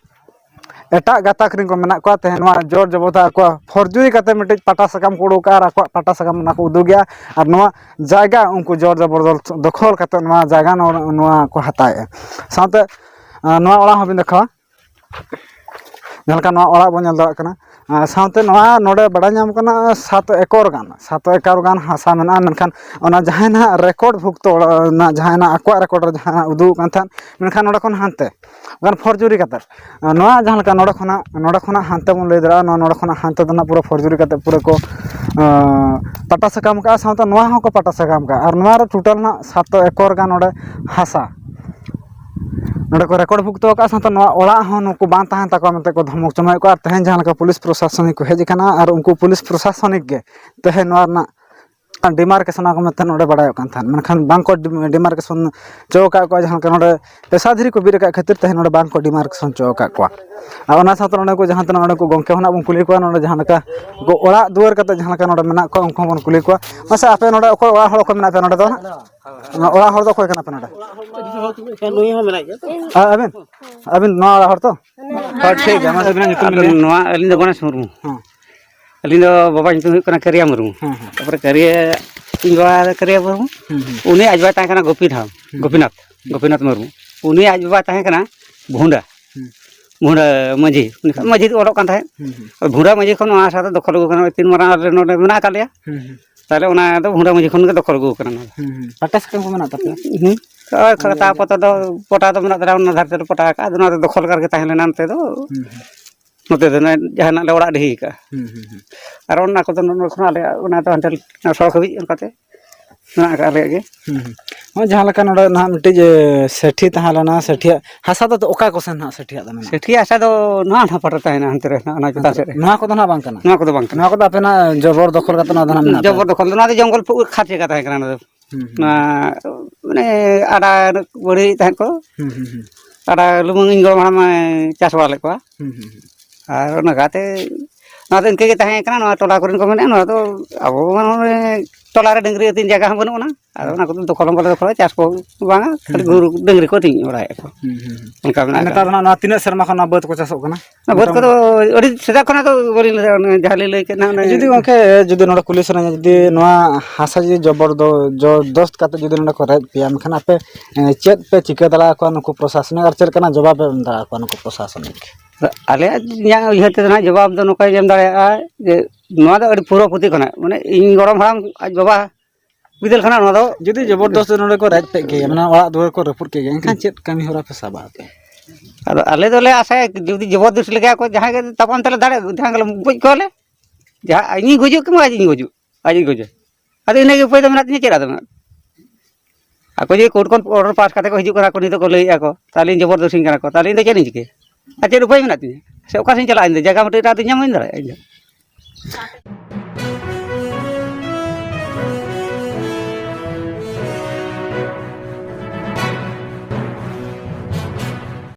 ᱮᱴᱟᱜ ᱜᱟᱛᱟᱠ ᱨᱮᱱ ᱠᱚ ᱢᱮᱱᱟᱜ ᱠᱚᱣᱟ, ᱛᱮᱦᱮᱧ ᱱᱚᱣᱟ ᱡᱳᱨ ᱡᱚᱵᱚᱨᱫᱚᱥ ᱟᱠᱚᱣᱟᱜ ᱯᱷᱚᱨᱡᱩᱨᱤ ᱠᱟᱛᱮ ᱢᱤᱫᱴᱤᱡ ᱯᱟᱴᱟ ᱥᱟᱠᱟᱢ ᱠᱚ ᱩᱰᱩᱠᱟ ᱟᱨ ᱟᱠᱚᱣᱟᱜ ᱯᱟᱴᱟ ᱥᱟᱠᱟᱢ ᱚᱱᱟ ᱠᱚ ᱩᱫᱩᱜᱮᱜᱼᱟ᱾ ᱟᱨ ᱱᱚᱣᱟ ᱡᱟᱭᱜᱟ ᱩᱱᱠᱩ ᱡᱳᱨ ᱡᱚᱵᱚᱨᱫᱚᱥ ᱫᱚᱠᱷᱚᱞ ᱠᱟᱛᱮ ᱱᱚᱣᱟ ᱡᱟᱭᱜᱟ ᱱᱚᱣᱟ ᱱᱚᱣᱟ ᱠᱚ ᱦᱟᱛᱟᱣᱮᱜᱼᱟ᱾ ᱥᱟᱶᱛᱮ ᱱᱚᱣᱟ ᱚᱲᱟᱜ ᱦᱚᱸᱵᱤᱱ ᱫᱮᱠᱷᱟᱣᱟ, ᱡᱟᱦᱟᱸ ᱞᱮᱠᱟ ᱱᱚᱣᱟ ᱚᱲᱟᱜ ᱵᱚᱱ ᱧᱮᱞ ᱫᱟᱲᱮᱭᱟᱜ ᱠᱟᱱᱟ᱾ ᱥᱟᱶᱛᱮ ᱱᱚᱣᱟ ᱱᱚᱰᱮ ᱵᱟᱲᱟᱭ ᱧᱟᱢ ᱠᱟᱱᱟ ᱥᱟᱛ ᱮᱠᱚᱨ ᱜᱟᱱ, ᱥᱟᱛ ᱮᱠᱚᱨ ᱜᱟᱱ ᱦᱟᱥᱟ ᱢᱮᱱᱟᱜᱼᱟ᱾ ᱢᱮᱱᱠᱷᱟᱱ ᱚᱱᱟ ᱡᱟᱦᱟᱸᱭ ᱱᱟᱦᱟᱜ ᱨᱮᱠᱚᱨᱰ ᱵᱷᱩᱠᱛᱚ ᱚᱲᱟᱜ ᱨᱮᱱᱟᱜ ᱡᱟᱦᱟᱸᱭ ᱱᱟᱦᱟᱜ ᱟᱠᱚᱣᱟᱜ ᱨᱮᱠᱚᱨᱰ ᱨᱮ ᱡᱟᱦᱟᱸ ᱩᱫᱩᱜ ᱠᱟᱱ ᱛᱟᱦᱮᱸᱫ, ᱢᱮᱱᱠᱷᱟᱱ ᱱᱚᱰᱮ ᱠᱷᱚᱱ ᱦᱟᱱᱛᱮ ᱜᱟᱱ ᱯᱷᱚᱨᱡᱩᱨᱤ ᱠᱟᱛᱮᱫ, ᱱᱚᱣᱟ ᱡᱟᱦᱟᱸ ᱞᱮᱠᱟ ᱱᱚᱰᱮ ᱠᱷᱚᱱᱟᱜ ᱱᱚᱰᱮ ᱠᱷᱚᱱᱟᱜ ᱦᱟᱱᱛᱮ ᱵᱚᱱ ᱞᱟᱹᱭ ᱫᱟᱲᱮᱭᱟᱜᱼᱟ, ᱱᱚᱣᱟ ᱱᱚᱰᱮ ᱠᱷᱚᱱᱟᱜ ᱦᱟᱱᱛᱮ ᱫᱚ ᱱᱟᱜ ᱯᱩᱨᱟᱹ ᱯᱷᱚᱨᱡᱩᱨᱤ ᱠᱟᱛᱮᱫ ᱯᱩᱨᱟᱹ ᱠᱚ ᱯᱟᱴᱟ ᱥᱟᱠᱟᱢ ᱠᱟᱜᱼᱟ, ᱥᱟᱶᱛᱮ ᱱᱚᱣᱟ ᱦᱚᱸᱠᱚ ᱯᱟᱴᱟ ᱥᱟᱠᱟᱢ ᱠᱟᱜᱼᱟ᱾ ᱟᱨ ᱱᱚᱣᱟ ᱨᱮ ᱴᱳᱴᱟᱞ ᱱᱟᱜ ᱥᱟᱛ ᱮᱠᱚᱨ ᱜᱟᱱ ᱱᱚᱰᱮ ᱦᱟᱥᱟ ᱱᱚᱰᱮ ᱠᱚ ᱨᱮᱠᱚᱨᱰ ᱵᱷᱩᱠᱛᱚ ᱟᱠᱟᱫᱼᱟ᱾ ᱥᱟᱶᱛᱮ ᱱᱚᱣᱟ ᱚᱲᱟᱜ ᱦᱚᱸ ᱱᱩᱠᱩ ᱵᱟᱝ ᱛᱟᱦᱮᱱ ᱛᱟᱠᱚᱣᱟ ᱢᱮᱱᱛᱮ ᱠᱚ ᱫᱷᱚᱢᱚᱠ ᱪᱚᱢᱚᱠᱮᱫ ᱠᱚᱣᱟ᱾ ᱟᱨ ᱛᱮᱦᱮᱧ ᱡᱟᱦᱟᱸ ᱞᱮᱠᱟ ᱯᱩᱞᱤᱥ ᱯᱨᱚᱥᱟᱥᱚᱱᱤᱠ ᱠᱚ ᱦᱮᱡ ᱟᱠᱟᱱᱟ, ᱟᱨ ᱩᱱᱠᱩ ᱯᱩᱞᱤᱥ ᱯᱨᱚᱥᱟᱥᱚᱱᱤᱠ ᱜᱮ ᱛᱮᱦᱮᱧ ᱱᱚᱣᱟ ᱨᱮᱱᱟᱜ ᱰᱤᱢᱟᱨᱠᱮᱥᱚᱱ ᱠᱚ ᱢᱮᱱᱛᱮ ᱱᱚᱰᱮ ᱵᱟᱲᱟᱭᱚᱜ ᱠᱟᱱ ᱛᱟᱦᱮᱸᱫ, ᱢᱮᱱᱠᱷᱟᱱ ᱵᱟᱝ ᱠᱚ ᱰᱤᱢᱟᱨᱠᱮᱥᱚᱱ ᱦᱚᱪᱚ ᱟᱠᱟᱫ ᱠᱚᱣᱟ᱾ ᱡᱟᱦᱟᱸ ᱞᱮᱠᱟ ᱱᱚᱰᱮ ᱯᱮᱥᱟ ᱫᱷᱤᱨᱤ ᱠᱚ ᱵᱤᱫ ᱟᱠᱟᱫ ᱠᱷᱟᱹᱛᱤᱨ ᱛᱮᱦᱮᱧ ᱱᱚᱰᱮ ᱵᱟᱝ ᱠᱚ ᱰᱤᱢᱟᱨᱠᱮᱥᱚᱱ ᱦᱚᱪᱚ ᱟᱠᱟᱫ ᱠᱚᱣᱟ᱾ ᱟᱨ ᱚᱱᱟ ᱥᱟᱶᱛᱮ ᱱᱚᱰᱮ ᱠᱚ ᱡᱟᱦᱟᱸ ᱛᱤᱱᱟᱹᱜ ᱱᱚᱰᱮ ᱠᱚ ᱜᱚᱢᱠᱮ ᱦᱚᱸ ᱱᱟᱜ ᱵᱚᱱ ᱠᱩᱞᱤ ᱠᱚᱣᱟ, ᱱᱚᱰᱮ ᱡᱟᱦᱟᱸ ᱞᱮᱠᱟ ᱩᱱᱠᱩ ᱚᱲᱟᱜ ᱫᱩᱣᱟᱹᱨ ᱠᱟᱛᱮ ᱡᱟᱦᱟᱸ ᱞᱮᱠᱟ ᱱᱚᱰᱮ ᱢᱮᱱᱟᱜ ᱠᱚᱣᱟ, ᱩᱱᱠᱩ ᱦᱚᱸᱵᱚᱱ ᱠᱩᱞᱤ ᱠᱚᱣᱟ᱾ ᱢᱟᱥᱮ ᱟᱯᱮ ᱱᱚᱰᱮ ᱚᱠᱚᱭ ᱚᱲᱟᱜ ᱦᱚᱲ ᱚᱠᱚᱭ ᱢᱮᱱᱟᱜ ᱯᱮᱭᱟ ᱱᱚᱰᱮ ᱫᱚ? ᱚᱲᱟᱜ ᱦᱚᱲ ᱫᱚ ᱚᱠᱚᱭ ᱠᱟᱱᱟ ᱯᱮ ᱱᱚᱰᱮ? ᱱᱩᱭ ᱦᱚᱸ ᱢᱮᱱᱟᱭ ᱜᱮᱭᱟ ᱛᱚ᱾ ᱟᱨ ᱟᱹᱵᱤᱱ? ᱟᱹᱵᱤᱱ ᱱᱚᱣᱟ ᱚᱲᱟᱜ ᱦᱚᱲ ᱛᱚ? ᱦᱳᱭ, ᱴᱷᱤᱠ ᱜᱮᱭᱟ, ᱢᱟᱥᱮ ᱟᱹᱵᱤᱱᱟᱜ ᱧᱩᱛᱩᱢ ᱟᱫᱚ ᱞᱟᱹᱭ ᱵᱤᱱ᱾ ᱱᱚᱣᱟ ᱟᱹᱞᱤᱧ ᱫᱚ ᱜᱚᱱᱮᱥ ᱢᱩᱨᱢᱩ᱾ ᱦᱮᱸ᱾ ᱟᱹᱞᱤᱧ ᱫᱚ ᱵᱟᱵᱟ ᱧᱩᱛᱩᱢ ᱦᱩᱭᱩᱜ ᱠᱟᱱᱟ ᱠᱟᱨᱤᱭᱟ ᱢᱩᱨᱢᱩ᱾ ᱦᱮᱸ, ᱦᱮᱸ᱾ ᱛᱟᱯᱚᱨᱮ ᱠᱟᱨᱤᱭᱟ, ᱤᱧ ᱵᱟᱵᱟ ᱫᱚ ᱠᱟᱨᱤᱭᱟ ᱢᱩᱨᱢᱩ᱾ ᱦᱮᱸ, ᱦᱮᱸ᱾ ᱩᱱᱤ ᱟᱡ ᱵᱟᱵᱟᱭ ᱛᱟᱦᱮᱸ ᱠᱟᱱᱟ ᱜᱳᱯᱤᱱᱟᱛᱷ, ᱦᱮᱸ᱾ ᱜᱳᱯᱤᱱᱟᱛᱷ, ᱦᱮᱸ᱾ ᱜᱳᱯᱤᱱᱟᱛᱷ ᱢᱩᱨᱢᱩ᱾ ᱩᱱᱤ ᱟᱡ ᱵᱟᱵᱟᱭ ᱛᱟᱦᱮᱸ ᱠᱟᱱᱟ ᱵᱷᱩᱸᱰᱟ᱾ ᱦᱮᱸ᱾ ᱵᱷᱩᱸᱰᱟ ᱢᱟᱹᱡᱷᱤ, ᱩᱱᱤ ᱠᱷᱚᱱ ᱦᱮᱸ᱾ ᱢᱟᱹᱡᱷᱤ ᱫᱚ ᱚᱰᱚᱠ ᱠᱟᱱ ᱛᱟᱦᱮᱸᱫ᱾ ᱦᱮᱸ, ᱦᱮᱸ᱾ ᱵᱷᱩᱸᱰᱟ ᱢᱟᱹᱡᱷᱤ ᱠᱷᱚᱱ ᱱᱚᱣᱟ ᱦᱟᱥᱟ ᱫᱚ ᱫᱚᱠᱷᱚᱞ ᱟᱹᱜᱩ ᱠᱟᱱᱟ, ᱛᱤᱱ ᱢᱟᱨᱟᱝ ᱟᱞᱮ ᱱᱚᱰᱮ ᱢᱮᱱᱟᱜ ᱟᱠᱟᱫ ᱞᱮᱭᱟ᱾ ᱦᱮᱸ, ᱦᱮᱸ᱾ ᱛᱟᱦᱞᱮ ᱚᱱᱟ ᱫᱚ ᱵᱷᱩᱸᱰᱟ ᱢᱟᱹᱡᱷᱤ ᱠᱷᱚᱱ ᱜᱮ ᱫᱚᱠᱷᱚᱞ ᱟᱹᱜᱩ ᱠᱟᱱᱟ ᱱᱚᱣᱟ ᱫᱚ᱾ ᱦᱮᱸ, ᱦᱮᱸ᱾ ᱯᱟᱴᱟ ᱥᱟᱠᱟᱢ ᱠᱚ ᱢᱮᱱᱟᱜ ᱛᱟᱯᱮᱭᱟ? ᱦᱩᱸ᱾ ᱦᱳᱭ, ᱠᱷᱟᱛᱟ ᱯᱚᱛᱟ ᱫᱚ, ᱯᱚᱴᱟ ᱫᱚ ᱢᱮᱱᱟᱜ ᱛᱟᱞᱮᱭᱟ, ᱚᱱᱟ ᱫᱷᱟᱨᱮ ᱛᱮᱞᱮ ᱯᱚᱴᱟ ᱟᱠᱟᱫᱼᱟ᱾ ᱟᱫᱚ ᱱᱚᱣᱟ ᱫᱚ ᱫᱚᱠᱷᱚᱞ ᱠᱟᱨ ᱜᱮ ᱛᱟᱦᱮᱸ ᱞᱮᱱᱟ ᱱᱚᱛᱮ ᱫᱚ᱾ ᱦᱩᱸ, ᱦᱩᱸ᱾ ᱱᱚᱛᱮ ᱫᱚ ᱱᱚᱜᱼᱚᱭ ᱡᱟᱦᱟᱱᱟᱜ ᱞᱮ ᱚᱲᱟᱜ ᱰᱤᱦᱤ ᱟᱠᱟᱫᱼᱟ᱾ ᱦᱩᱸ, ᱦᱩᱸ, ᱦᱩᱸ᱾ ᱟᱨ ᱚᱱᱟ ᱠᱚᱫᱚ ᱱᱚᱰᱮ ᱠᱷᱚᱱᱟᱜ ᱟᱞᱮᱭᱟᱜ ᱚᱱᱟ ᱫᱚ ᱦᱟᱱᱛᱮ ᱥᱚᱲᱚᱠ ᱦᱟᱹᱵᱤᱡ ᱚᱱᱠᱟᱛᱮ ᱢᱮᱱᱟᱜ ᱟᱠᱟᱫ ᱟᱞᱮᱭᱟᱜ ᱜᱮ᱾ ᱦᱩᱸ, ᱦᱩᱸ᱾ ᱱᱚᱜᱼᱚᱭ ᱡᱟᱦᱟᱸ ᱞᱮᱠᱟ ᱱᱚᱰᱮ ᱱᱟᱦᱟᱜ ᱢᱤᱫᱴᱤᱡ, ᱮ, ᱥᱮᱴᱷᱤ ᱛᱟᱦᱮᱸ ᱞᱮᱱᱟ, ᱥᱮᱴᱷᱤᱭᱟᱜ ᱦᱟᱥᱟ ᱫᱚ ᱚᱠᱟ ᱠᱚᱥᱮᱱ ᱱᱟᱦᱟᱜ ᱥᱮᱴᱷᱤᱭᱟᱜ ᱫᱚ ᱢᱮᱱᱟᱜᱼᱟ? ᱥᱮᱴᱷᱤᱭᱟᱜ ᱦᱟᱥᱟ ᱫᱚ ᱱᱚᱣᱟ ᱱᱟᱦᱟᱜ ᱯᱟᱴᱟ ᱛᱟᱦᱮᱱᱟ, ᱦᱟᱱᱛᱮ ᱨᱮ ᱱᱟᱦᱟᱜ, ᱚᱱᱟ ᱪᱮᱛᱟᱱ ᱥᱮᱫ ᱨᱮ᱾ ᱱᱚᱣᱟ ᱠᱚᱫᱚ ᱱᱟᱦᱟᱜ ᱵᱟᱝ ᱠᱟᱱᱟ? ᱱᱚᱣᱟ ᱠᱚᱫᱚ ᱵᱟᱝ ᱠᱟᱱᱟ᱾ ᱱᱚᱣᱟ ᱠᱚᱫᱚ ᱟᱯᱮᱱᱟᱜ ᱡᱚᱵᱚᱨ ᱫᱚᱠᱷᱚᱞ ᱠᱟᱛᱮ ᱱᱚᱣᱟ ᱫᱚ ᱱᱟᱦᱟᱜ ᱢᱮᱱᱟᱜ ᱡᱚᱵᱚᱨ ᱛᱟᱯᱮᱭᱟ? ᱫᱚᱠᱷᱚᱞ ᱫᱚ, ᱱᱚᱣᱟ ᱫᱚ ᱡᱚᱝᱜᱚᱞ ᱯᱩ-, ᱠᱷᱟᱥ ᱡᱟᱭᱜᱟ ᱛᱟᱦᱮᱸ ᱠᱟᱱᱟ ᱱᱚᱣᱟ ᱫᱚ᱾ ᱦᱩᱸ, ᱦᱩᱸ᱾ ᱱᱚᱣᱟ ᱢᱟᱱᱮ ᱟᱰᱟ ᱵᱟᱹᱲᱤᱡ ᱛᱟᱦᱮᱸᱫ ᱠᱚ᱾ ᱦᱩᱸ, ᱦᱩᱸ, ᱦᱩᱸ᱾ ᱟᱰᱟ ᱞᱩᱢᱟᱹᱝ ᱤᱧ ᱜᱚᱲᱚᱢ ᱦᱟᱲᱟᱢᱮ ᱪᱟᱥ ᱵᱟᱲᱟ ᱞᱮᱫ ᱠᱚᱣᱟ᱾ ᱦᱩᱸ, ᱦᱩᱸ, ᱦᱩᱸ᱾ ᱟᱨ ᱚᱱᱟ ᱠᱟᱛᱮ ᱱᱚᱣᱟ ᱫᱚ ᱤᱱᱠᱟᱹ ᱜᱮ ᱛᱟᱦᱮᱸ ᱠᱟᱱᱟ᱾ ᱱᱚᱣᱟ ᱴᱚᱞᱟ ᱠᱚᱨᱮᱱ ᱠᱚ ᱢᱮᱱᱮᱫᱼᱟ, ᱱᱚᱣᱟ ᱫᱚ ᱟᱵᱚ ᱢᱟ ᱱᱚᱜᱼᱚᱭ ᱴᱚᱞᱟ ᱨᱮ ᱰᱟᱹᱝᱨᱤ ᱟᱹᱛᱤᱧ ᱡᱟᱭᱜᱟ ᱦᱚᱸ ᱵᱟᱹᱱᱩᱜ ᱟᱱᱟ, ᱟᱫᱚ ᱚᱱᱟ ᱠᱚᱫᱚ ᱫᱚᱠᱷᱚᱞ ᱦᱚᱸ ᱵᱟᱞᱮ ᱫᱚᱠᱷᱚᱞᱟ, ᱪᱟᱥ ᱠᱚ ᱵᱟᱝᱟ, ᱠᱷᱟᱹᱞᱤ ᱦᱩᱸ᱾ ᱜᱩᱨᱩ ᱰᱟᱹᱝᱨᱤ ᱠᱚ ᱟᱹᱛᱤᱧ ᱵᱟᱲᱟᱭᱮᱫᱼᱟ ᱠᱚ᱾ ᱦᱩᱸ, ᱦᱩᱸ, ᱦᱩᱸ᱾ ᱚᱱᱠᱟ ᱢᱮᱱᱟᱜ ᱟᱨ ᱱᱮᱛᱟᱨ ᱟᱠᱟᱫᱟ᱾ ᱫᱚ ᱱᱟᱜ ᱱᱚᱣᱟ ᱛᱤᱱᱟᱹᱜ ᱥᱮᱨᱢᱟ ᱠᱷᱚᱱ ᱱᱚᱣᱟ ᱵᱟᱹᱫᱽ ᱠᱚ ᱪᱟᱥᱚᱜ ᱠᱟᱱᱟ? ᱱᱚᱣᱟ ᱵᱟᱹᱫᱽ ᱢᱚᱴᱟᱢᱩᱴᱤ ᱠᱚᱫᱚ ᱟᱹᱰᱤ ᱥᱮᱫᱟᱭ ᱠᱷᱚᱱᱟᱜ ᱫᱚ ᱵᱟᱹᱞᱤᱧ ᱞᱟᱹᱭ ᱫᱟᱲᱮᱭᱟᱜᱼᱟ, ᱚᱱᱮ ᱡᱟᱦᱟᱸ ᱞᱤᱧ ᱞᱟᱹᱭ ᱠᱮᱫ ᱱᱟᱜ, ᱚᱱᱮ ᱡᱩᱫᱤ ᱜᱚᱝᱠᱮ, ᱡᱩᱫᱤ ᱱᱚᱰᱮ ᱠᱩᱞᱤ ᱥᱟᱱᱟᱧᱟ, ᱡᱩᱫᱤ ᱱᱚᱣᱟ ᱦᱟᱥᱟ ᱡᱩᱫᱤ ᱡᱚᱵᱚᱨ ᱫᱚ-, ᱡᱚᱵᱚᱨᱫᱚᱥᱛ ᱠᱟᱛᱮ ᱡᱩᱫᱤ ᱱᱚᱰᱮ ᱠᱚ ᱨᱮᱡ ᱯᱮᱭᱟ, ᱮᱱᱠᱷᱟᱱ ᱟᱯᱮ, ᱮ, ᱪᱮᱫ ᱯᱮ ᱪᱤᱠᱟᱹ ᱫᱟᱲᱮ ᱟᱠᱚᱣᱟ ᱱᱩᱠᱩ ᱯᱨᱚᱥᱟᱥᱚᱱᱤᱠ, ᱟᱨ ᱪᱮᱫ ᱞᱮᱠᱟᱱᱟᱜ ᱡᱚᱵᱟᱵ ᱯᱮ ᱮᱢ ᱫᱟᱲᱮ ᱟᱠᱚᱣᱟ ᱱᱩᱠᱩ ᱯᱨᱚᱥᱟᱥᱚᱱᱤᱠ? ᱟᱞᱮᱭᱟᱜ, ᱤᱧᱟᱹᱜ ᱩᱭᱦᱟᱹᱨ ᱛᱮᱫᱚ ᱱᱟᱜ ᱡᱚᱵᱟᱵ ᱫᱚ ᱱᱚᱝᱠᱟᱧ ᱮᱢ ᱫᱟᱲᱮᱭᱟᱜᱼᱟ ᱡᱮ ᱱᱚᱣᱟ ᱫᱚ ᱟᱹᱰᱤ ᱯᱩᱨᱟᱹ ᱯᱩᱛᱤ ᱠᱷᱚᱱᱟᱜ, ᱢᱟᱱᱮ, ᱤᱧ ᱜᱚᱲᱚᱢ ᱦᱟᱲᱟᱢ ᱟᱡ ᱵᱟᱵᱟ ᱵᱤᱫᱟᱹᱞ ᱠᱷᱚᱱᱟᱜ ᱱᱚᱣᱟ ᱫᱚ ᱡᱩᱫᱤ ᱡᱚᱵᱚᱨᱫᱚᱥᱛ ᱱᱚᱰᱮ ᱠᱚ ᱨᱮᱡ ᱯᱮᱫ ᱜᱮᱭᱟ, ᱢᱟᱱᱮ ᱚᱲᱟᱜ ᱫᱩᱣᱟᱹᱨ ᱠᱚ ᱨᱟᱹᱯᱩᱫ ᱠᱮᱫ ᱜᱮᱭᱟ, ᱮᱱᱠᱷᱟᱱ ᱪᱮᱫ ᱠᱟᱹᱢᱤ ᱦᱚᱨᱟ ᱯᱮ ᱥᱟᱵᱟ ᱟᱯᱮ? ᱟᱫᱚ ᱟᱞᱮ ᱫᱚᱞᱮ ᱟᱥᱟᱭᱟ, ᱡᱩᱫᱤ ᱡᱚᱵᱚᱨᱫᱚᱥᱛ ᱞᱮᱠᱟ ᱠᱚ ᱡᱟᱦᱟᱸᱭ ᱜᱮ ᱛᱟᱯᱟᱢ ᱛᱮᱞᱮ ᱫᱟᱲᱮᱭᱟᱜᱼᱟ, ᱡᱟᱦᱟᱸ ᱜᱮᱞᱮ ᱜᱚᱡ ᱠᱚᱣᱟᱞᱮ, ᱡᱟᱦᱟᱸ ᱤᱧᱤᱧ ᱜᱩᱡᱩᱜ ᱠᱤᱝᱵᱟ ᱟᱡ ᱤᱧ ᱜᱩᱡᱩᱜ, ᱟᱡ ᱤᱧ ᱜᱩᱡᱩᱜ᱾ ᱟᱫᱚ ᱤᱱᱟᱹᱜᱮ ᱩᱯᱟᱹᱭ ᱫᱚ ᱢᱮᱱᱟᱜ ᱛᱤᱧᱟ, ᱪᱮᱫ ᱟᱫᱚ ᱢᱮᱱᱟᱜ? ᱟᱠᱚ ᱡᱮ ᱠᱳᱨᱴ ᱠᱷᱚᱱ ᱚᱰᱟᱨ ᱯᱟᱥ ᱠᱟᱛᱮ ᱠᱚ ᱦᱤᱡᱩᱜ ᱠᱟᱱᱟ, ᱟᱠᱚ ᱱᱤᱛᱚᱜ ᱠᱚ ᱞᱟᱹᱭᱮᱫᱼᱟ ᱠᱚ, ᱛᱟᱦᱚᱞᱮ ᱤᱧ ᱡᱚᱵᱚᱨᱫᱚᱥᱛᱤᱧ ᱠᱟᱱᱟ ᱠᱚ, ᱛᱟᱦᱚᱞᱮ ᱤᱧ ᱫᱚ ᱪᱮᱫ ᱤᱧ ᱪᱤᱠᱟᱹᱭᱟ? ᱟᱨ ᱪᱮᱫ ᱩᱯᱟᱹᱭ ᱢᱮᱱᱟᱜ ᱛᱤᱧᱟ? ᱥᱮ ᱚᱠᱟ ᱥᱮᱫ ᱤᱧ ᱪᱟᱞᱟᱜᱼᱟ? ᱤᱧ ᱫᱚ ᱡᱟᱭᱜᱟ ᱢᱟ ᱮᱴᱟᱜ ᱨᱮ ᱧᱟᱢ ᱵᱟᱹᱧ ᱫᱟᱲᱮᱭᱟᱜᱼᱟ ᱤᱧ ᱫᱚ᱾